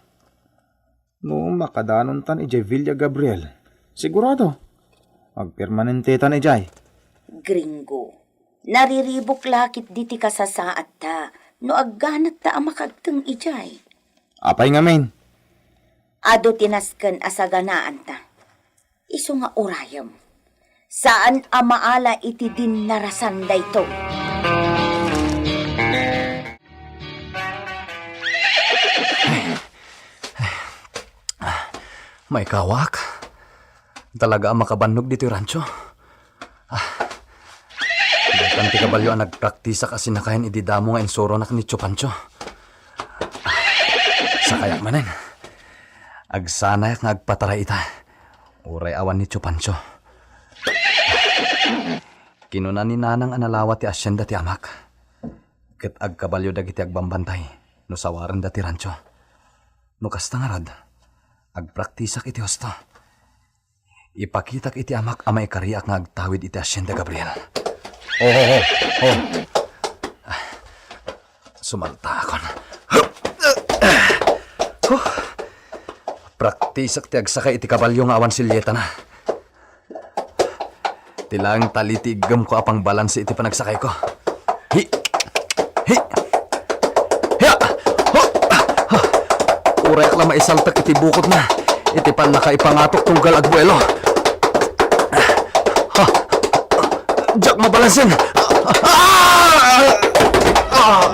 No makadanontan idiay Villa Gabriel, sigurado, agpermanentetan idiay. Gringo, nariribuk la ketdi ti kasasaadta no agganatta a makagteng idiay. Apay ngamin? Adu ti nasken a saganaanta. Isu nga urayem. Saan a maala iti dinnarasan daytoy. Maikawak. Talaga a makabannog ditoy rancho. Ah. Daytan ti kabalio a nagpraktisak a sinakayan idi damo nga insuronak ni Tio Pancho. Ah. Sakayak manen. Agsanayak nga agpataray ita. Uray awan ni Tio Pancho. Kinuna ni Nanang a nalawa ti hacienda ti amak. Ket agkabalio dagiti agbambantay no sawarenda ti rancho. No kasta ngarud, agpraktisak iti husto. Ipakitak iti amak a maikariak nga agtawid iti Hacienda Gabriel. Oh, oh, oh, oh. Sumaltaakon. Huh. Praktisak ti agsakay iti kabalio nga awan silyetana. Ti laeng tali ti iggemko a pangbalanse iti panagsakayko. Hi! Hi! Hiya! Ho! Ho! Uray ak la maisaltek iti bukodna iti pannakaipangatok tunggal agbuelo. Ha! Diak mabalansen! Ah! Ah!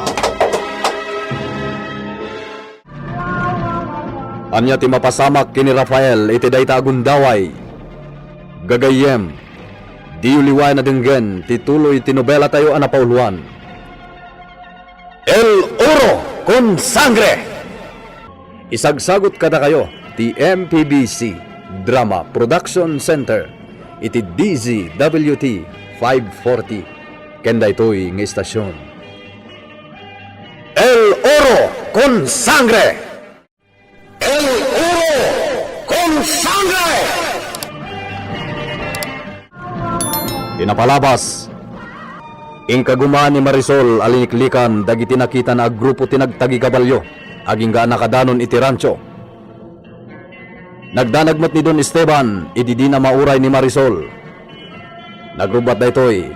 Ania ti mapasamak ken ni Rafael iti dayta a gundaway? Gagayyem, diyo liwayan a denggen ti tuloy ti nobelatayo a napauloan, El Oro con Sangre! Isagsagut kadakayo ti M P B C Drama Production Center iti D Z W T five forty ken daytoy nga istasion. El Oro con Sangre! El Oro con Sangre! Ti napalabas, inkaguma ni Marisol a liniklikan dagiti nakitana a grupo ti nagtagikabalio agingga a nakadanon iti rancho. Nagdanag met ni Don Esteban idi dina mauray ni Marisol. Nagrubbat daytoy,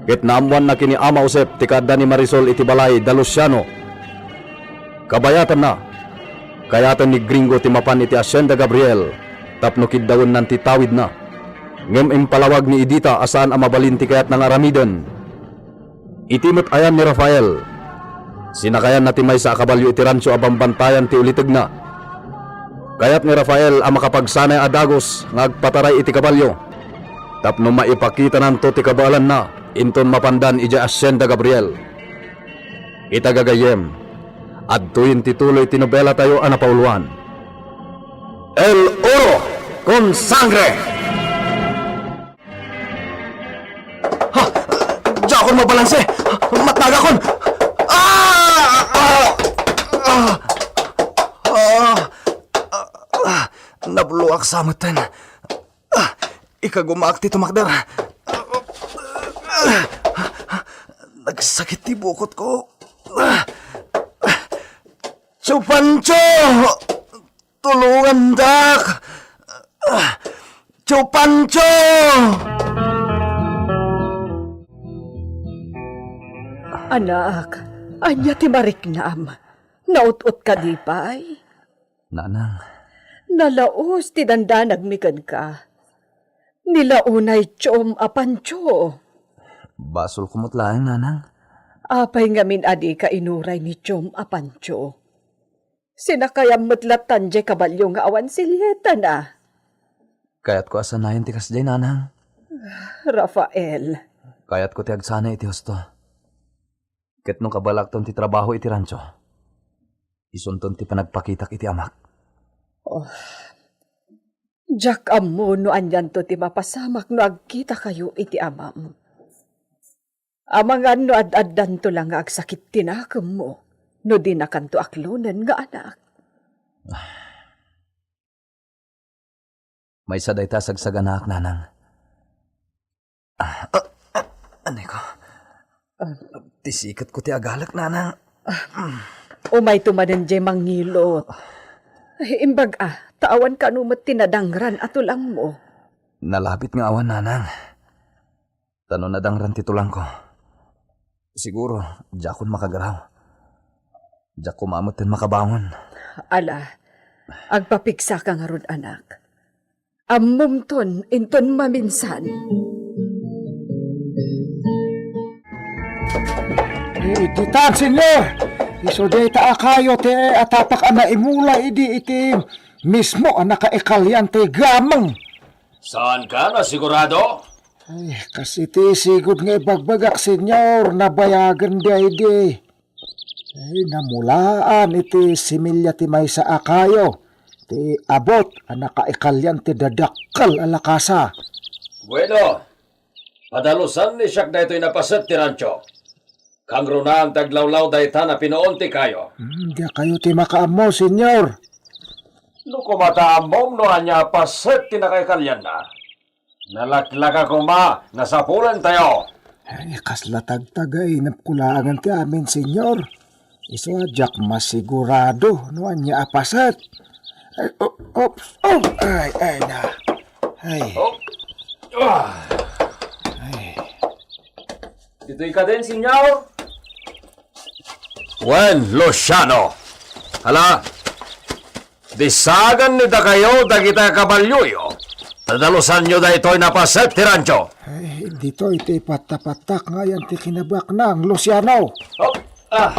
ket naammoanna ken ni Ama Josep ti kaadda ni Marisol iti balay da Luciano. Kabayatanna, kayaten ni Gringo ti mapan iti Hacienda Gabriel tapno kiddawennan ti tawidna. Ngem impalawag ni Edita a saan a mabalin ti kayatna nga aramiden. Iti met ayan ni Rafael, sinakayanna ti maysa a kabalio iti rancho a bambantayan ti ulitegna. Kayat ni Rafael a makapagsanay a dagus nga agpataray iti kabalio tapno maipakitananto ti kabaelanna inton mapandan idiay Hacienda Gabriel. Ita gagayyem, adtoyen ti tuloy ti nobelatayo a napauloan, El Oro con Sangre! Ha! Diakon mabalanse! Matnagakon! Ah! Ah! Ah! Ah! Ah! Nabloak sa metten. Ah! Ikagumaak ti tumakder. Nagsakit ti bukotko. Ah! Tio Pancho! Tulongandak! Ah! Tio Pancho! Anak, ania ti mariknam? Naut-ot kadi pay? Nanang. Nalaus ti dandanagmi kenka. Ni la unay tiom a Pancho. Basolko met laeng, Nanang. Apay ngamin a dika inuray ni tiom a Pancho? Sinakayam met latta diay kabalio nga awan silietana. Kayatko a sanayen ti kasdiay, Nanang. Rafael. Kayatko ti agsana iti husto. Ket no kabalakton ti trabaho iti rancho, isunton ti panagpakitak iti amak. Oh, diak ammo no anianto ti mapasamak no agkitakayo iti amam. Amangan no ad-addanto la nga agsakit ti nakemmo no dinakanto aklonen nga anak. Maysa dayta a sagsaganaak, Nanang. Ah, ah, ah, anay ko. Ah. Ti siketko ti agalek, Nanang. Umayto manen diay mangilot. Ay, imbag a, ta awan kano met ti nadangran a tulangmo. Nalabit nga awan, Nanang. Ta no nadangran ti tulangko, siguro, diakon makagaraw. Diak koma metten makabangon. Ala, agpapigsaka ngarud, anak. Ammomton inton maminsan. Eh, ditan, Senyor! Isu dayta a kayo ti atapak a naimula idi iti mismo a nakaikalian ti gameng. Saanka nasigurado? Ay, kas iti sigud nga ibagbagak, Senyor, nabayagen daydi. Ay, namulaan iti similya ti maysa a kayo, ti abut a nakaikalian ti dadakkel a lakasa. Bueno, padalusan ni siak daytoy napaset ti rancho. Kangrunaan ti aglawlaw dayta a pinuon ti kayo. Hmm, dakayo ti makaammo, Senyor. No koma ta ammom no ania a paset ti nakaikalianna, nalaklaka koma, nasapulantayo. Ay, kasla tagtagainepko laengen ti amin, Senyor. Isu a diak masigurado no ania a paset. Ay, o-, oops. Oh, ay, ay, na. Ay. Oh. Ah. Ay. Ditoy ka din, Senyor? Wen, Luciano. Hala, disagan ni dakayo dagiti kabalioyo. Tadalusanyo daytoy napaset ti rancho. Ay, ditoy ti pattapattak nga ayan ti kinabaknang, Luciano. Oh, ah.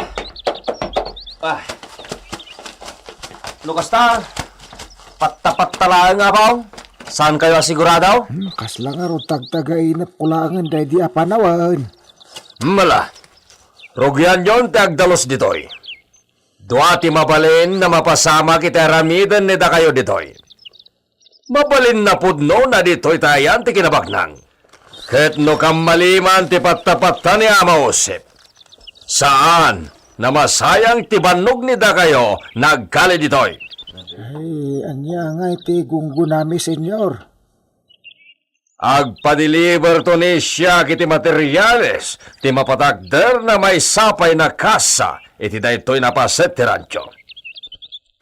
Ah. No kasta, pattapatta laeng, Apo. Saan kayo asigurado? Hmm, kasla ngarud tagtagainepko laengen daydi a panawen. Mala, rugianyon ti agdalus ditoy. Dua ti mabalin a mapasamak iti aramiden ni dakayo ditoy. Mabalin a pudno na ditoy ta ayan ti kinabaknang. Ket no kammaliman ti pattapatta ni Ama Josep, saan, namasayang ti bannog ni dakayo nagkali ditoy. Ay, ania ngay ti gunggonami, Senyor? Agpadeliberto ni siak iti materiales ti mapatakder na maysa pay a kasa iti daytoy napaset ti rancho.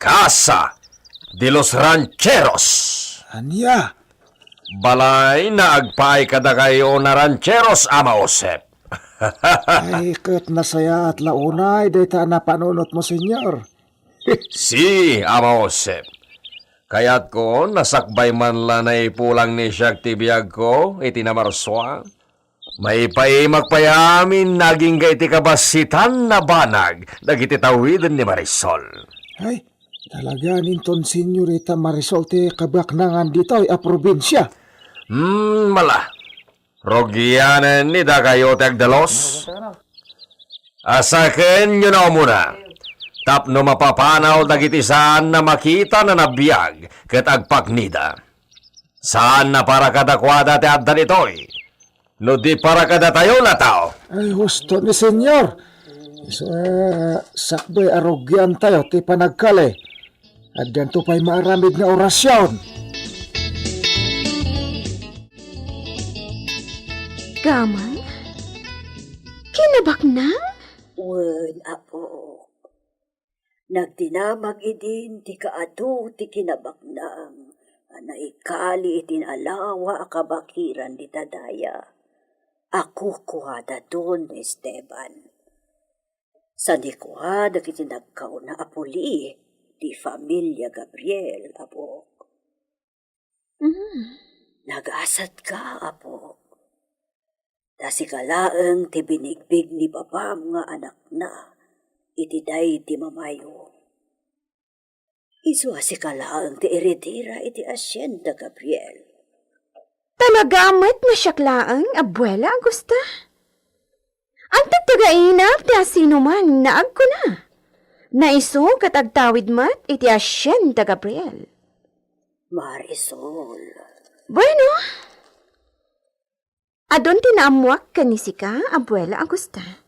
Kasa de los Rancheros. Ania? Balay na agpaay kadakayo a rancheros, Ama Josep. Ay, ket nasayaat la unay dayta a napanunotmo, Senyor. Si, Ama Josep. Kayatko, nasakbay man la naipulang ni siak ti biagko iti namarsua. Maipaimak pay amin nga agingga iti kabassitan a banag dagiti tawiden ni Marisol. Ay, talaga ninton, Senyorita Marisol ti kabaknangan ditoy a probinsia. Hmm, mala. Rugianen ni dakayo ti agdalus. Asakenyo na umuna, tapno mapapanaw dagiti saan a makita a nabiag ket agpaknida. Saan a para kadakuada ti adda ditoy, no di para kadatayo a tao. Ay, husto ni Senyor. Isu, eh, sakbay a rugiantayo ti panagkali. Addanto pay maaramid nga orasion. Gamay? Kinabaknang? Wen, Apo. Nagdinamag idin ti kaadu ti kinabaknang a naikali iti inalawa a kabakiran dita daya a kukuada don ni Esteban. Sanikua dagiti nagkauna a puli ti familia Gabriel, Apo. Mm. Nagasatka, Apo. Ta sika laeng ti binigbig ni babam nga anakna iti daydi mamayo. Isu a sika laeng ti eredera iti asienda, Gabriel. Talaga met nga siak laeng, Abuela Augusta? Anted ti againak ti asinoman nga agkuna. Naisu ket agtawid met iti asienda, Gabriel. Marisol. Bueno, adun ti naammuak ken ni sika, Abuela Augusta.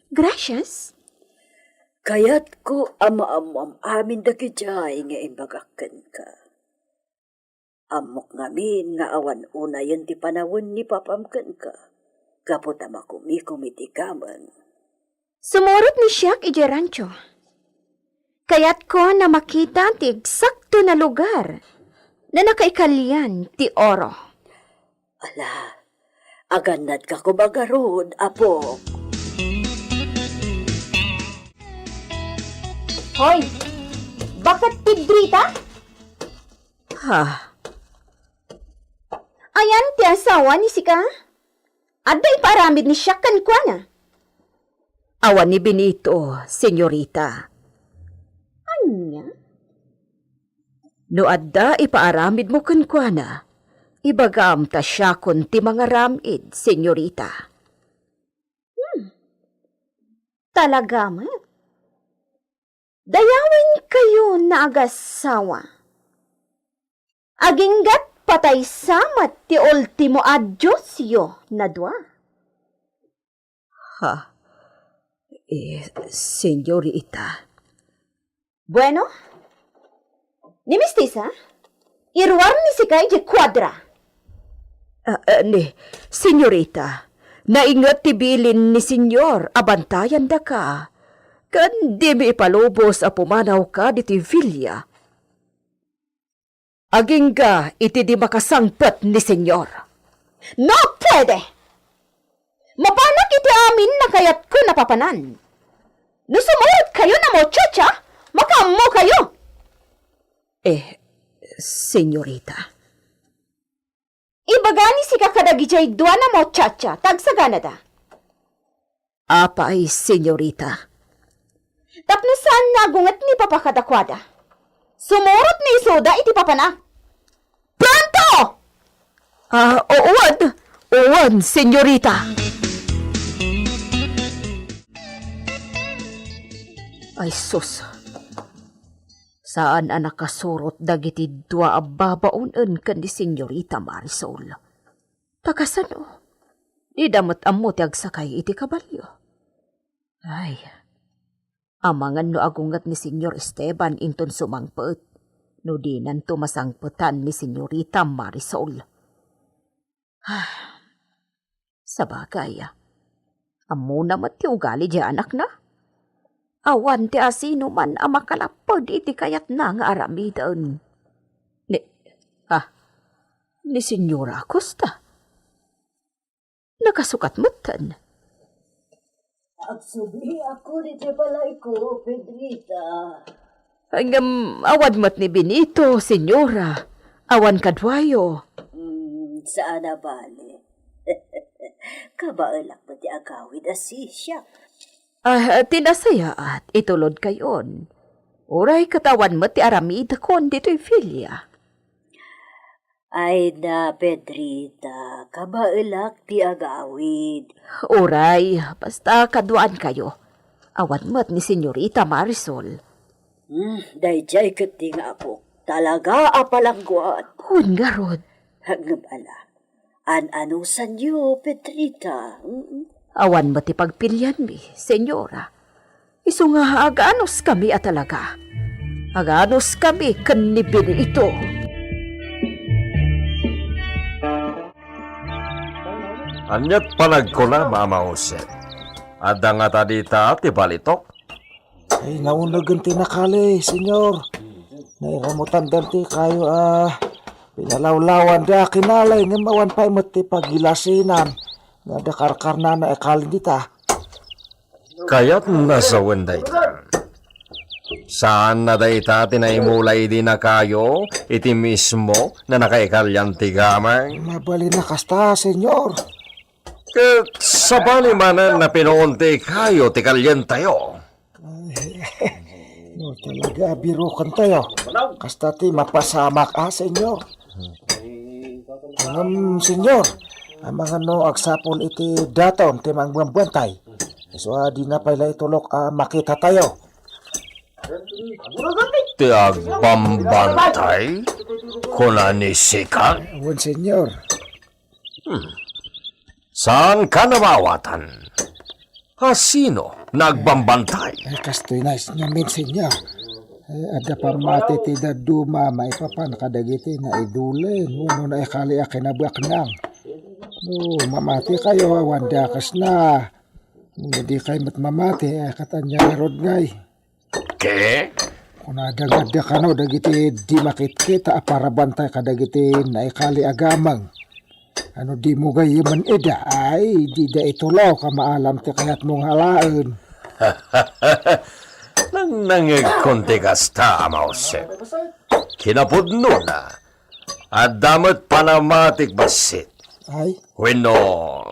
Gracias. Kayatko a maammoam amin dagidiay nga imbagak kenka. Ammok ngamin nga awan unayen ti panawen ni papam kenka, gapu ta makumikom iti gameng. Sumurot ni siak idiay rancho. Kayatko a makita ti eksakto a lugar a nakaikalian ti oro. Ala, agannadka koma ngarud, Apok. Hoy, baket Pedrita? Ha? Ayan ti asawa ni sika? Adda ipaaramid ni siak kenkuana? Awan ni Benito, senyorita. Ania? No adda ipaaramidmo kenkuana, ibagam ta siakon ti mangaramid, senyorita. Hmm. Talaga met? Dayawenkayo nga agassawa. Aginggat pataysa met ti ultimo a diosyo a dua. Ha? Eh, senyorita. Bueno? Ni Mistisa? Iruar ni sika idiay kuadra. Ah, ah, ni, senyorita, nainget ti bilin ni Senyor a bantayandaka, ken dimi ipalubos a pumanawka ditoy villa. Agingga iti di makasangpet ni Senyor. No puede! Mapanak iti amin a kayatko a papanan. No sumurotkayo a muchacha, makaammokayo. Eh, senyorita. Ibaga ni sika kadagidiay dua a muchacha, ta agsaganada. Apay, senyorita. Tapno saan nga agunget ni papa kadakuada. Sumurot ni isuda iti papana. Pronto! Ah, o-, uwan! Uwan, senyorita! Ay, sus. Saan a nakasurot dagiti dua a babaonen ken ni Senyorita Marisol. Ta kasano? Dida met ammo ti agsakay iti kabalio. Ay, amangan no agunget ni Senyor Esteban inton sumangpet, no dinanto masangpetan ni Senyorita Marisol. Ah, sabagay, ammona met ti ugali diay anakna. Awan ti asinoman a makalapped iti kayatna nga aramiden. Ni, ah, ni Senyora Acosta. Nakasukat metten. Agsubli ako iti balayko, Pedrita. Ngem awan met ni Benito, Senyora. Awan kaduayo. Hmm, saan a bale. Kabaelak met ti agawid a sisiak. Ah, ti nasayaat, itulodkayon. Uray ket awan met ti aramidkon ditoy villa. Ay na, Pedrita, kabaelak ti agawid. Uray, basta kaduaankayo. Awan met ni Senyorita Marisol. Hmm, daydiay ketdi nga apok. Talaga a palangguan. Wen ngarud. Ngem ala, an-anusanyo, Pedrita. Mm. Awan met ti pagpilianmi, Senyora. Isu nga aganuskami a talaga. Aganuskami ken ni Benito. Ania't panagkunam, Ama Jose? Adda ngata dita ti balitok? Ay, naunegen ti nakali, Senyor. Nairamutandan ti kayo a pinalawlawanda a kinalay, ngem awan pay met ti pagilasinan nga adda karkarnana a kali dita. Kayatna sawen dayta. Saanna dayta ti naimula idi nakayo iti mismo na nakaikalian ti gameng? Mabalin a kasta, Senyor. Ket sabali manen a pinuon ti kayo ti kalientayo. Ay, no, talaga, birokentayo. Kasta ti mapasamak, a, Senyor. Ngem, Senyor, amangan no agsapul iti daton ti mangbambantay. Isu a dina pay la itulok a makitatayo. Ti agbambantay? Kuna ni Sika? Wen, Senyor. Hmm. Saanka a maawatan? A sino nga agbambantay? Ay, kastoy na, ngamin, Senyor. Ay, adda pammati ti dadduma maipapan kadagiti naidulen wenno naikali a kinabaknang. No, mamatikayo, awan dakesna. No, dikay met mamati, ay, ket ania ngarud ngay? Ket? Kunada nga adda kano dagiti di makitkita a parabantay kadagiti naikali a gameng. Ano dimo gayyemen ida? Ay, dida itulok a maalam ti kayatmo nga alaen. Nangnangegkon ti kasta, Ama Jose. Kinapudnona, adda met panamatik bassit. Ay? Wenno,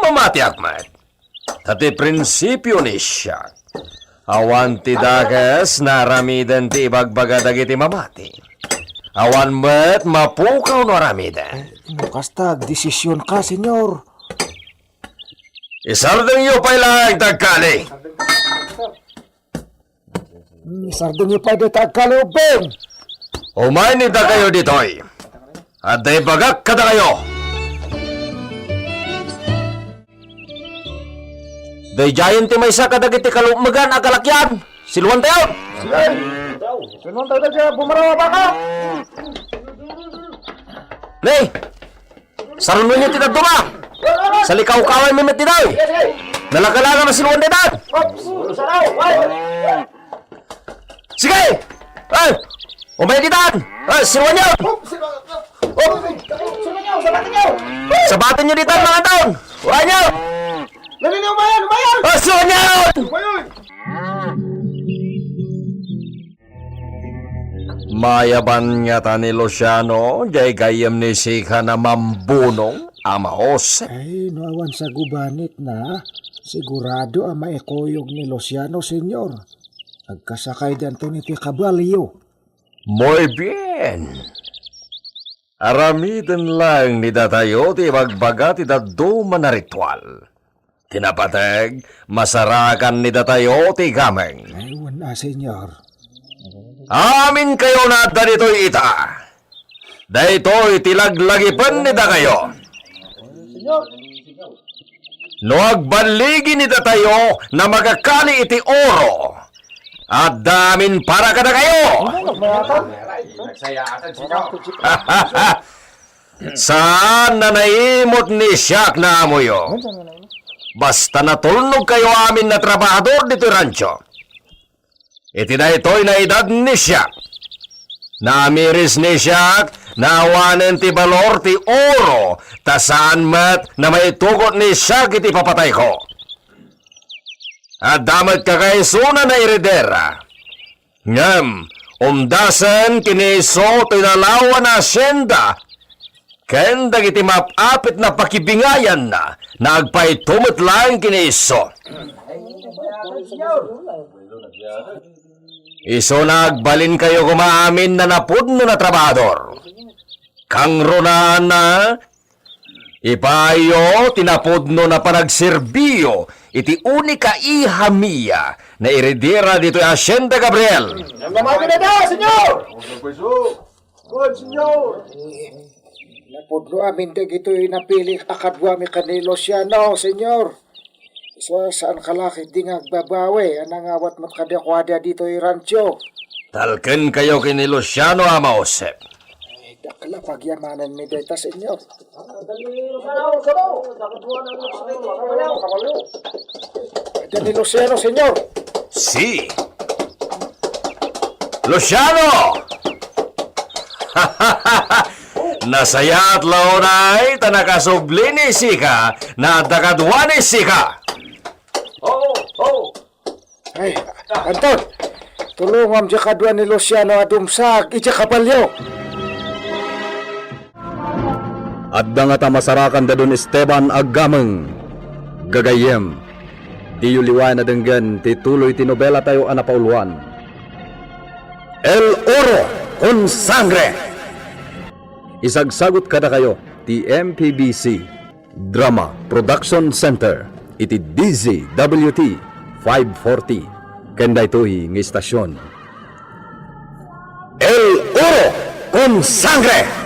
mamatiak met. Ta ti prinsipio ni siak, awan ti dakes nga aramiden ti ibagbaga dagiti mamati. Awan met mapukaw no aramiden. No kasta, agdesisionka, Senyor. Isardengyo pay laeng ti agkali. Hmm, isardengyo pay dayta agkali, ubbing. Umayni dakayo ditoy. Adda ibagak kadakayo. Daydiayen ti maysa kadagiti kalukmegan a kalakian. Siluantayon. Siluantayo daydiay bumaraw a baka. Ne, sarunonyo ti dadduma. Salikawkawaymi met ditoy. Nalakalaga masiluan daytan. Sige! Ay! Umay ditan! Ay, siluanyo! Sabatenyo ditan, mga taon! Umayan! Ay, siluanyo! Mayaban ngata ni Luciano, jay gayyem ni Sika a mambunong, Ama Jose. Ay, no awan sagubanitna, sigurado a maikuyog ni Luciano, Senyor. Agkasakaydanton iti kabalio. Muy bien. Aramiden laeng ni datayo ti ibagbaga ti dadduma a ritual. Ti napateg, masarakan ni datayo ti gameng. Ay, wen a, Senyor. Aminkayo nga adda ditoy ita. Daytoy ti laglagipen ni dakayo. No agballigi ni datayo a makakali iti oro, adda amin para kadakayo. Saan a naimut ni siak nga amoyo. Basta natulnogkayo amin a trabahador ditoy rancho. Iti daytoy naidad ni siak, naamiris ni siak a awanen ti balor ti oro, ta saan met a maitugot ni siak iti papatayko. Adda met kakaisuna a eredera. Ngem, umdasen ken ni isu ti nalawan a hasienda, ken dagiti maap-apit a pakibingayanna, nga agpayto met laeng ken ni isu. Isu nga agbalinkayo koma amin a napudno a trabahador. Kangrunaanna, ipaayyo ti napudno a panagserbiyo iti unika iha mia nga eredera ditoy Hacienda Gabriel. Namnamagen dayta, Senyor! Kuan, Senyor! Napudno amin dagitoy napili a kaduami ken ni Luciano, Senyor. Isu a saan ka la ketdi nga agbabawi a nangawat met kadakuada ditoy rancho. Talkenkayo ken ni Luciano, Ama Josep. Ay, dakkel a pagyamananmi dayta, Senyor. Senyor, Senyor! Ni Luciano, Senyor. Si Luciano! Nasayaat la unay ta nakasubli ni sika, na adda kadua ni sika. Ho, ho! Ay, Anton, tulongam diay kadua ni Luciano a dumsak idiay kabalio. Adda ngata masarakanda don Esteban aggameng. Gagayyem, diyo liwayan a denggen ti tuloy ti nobelatayo a napauluan, El Oro con Sangre. Isagsagut kadakayo ti M P B C Drama Production Center iti D Z W T five forty ken daytoy nga istasyon. El Oro con Sangre!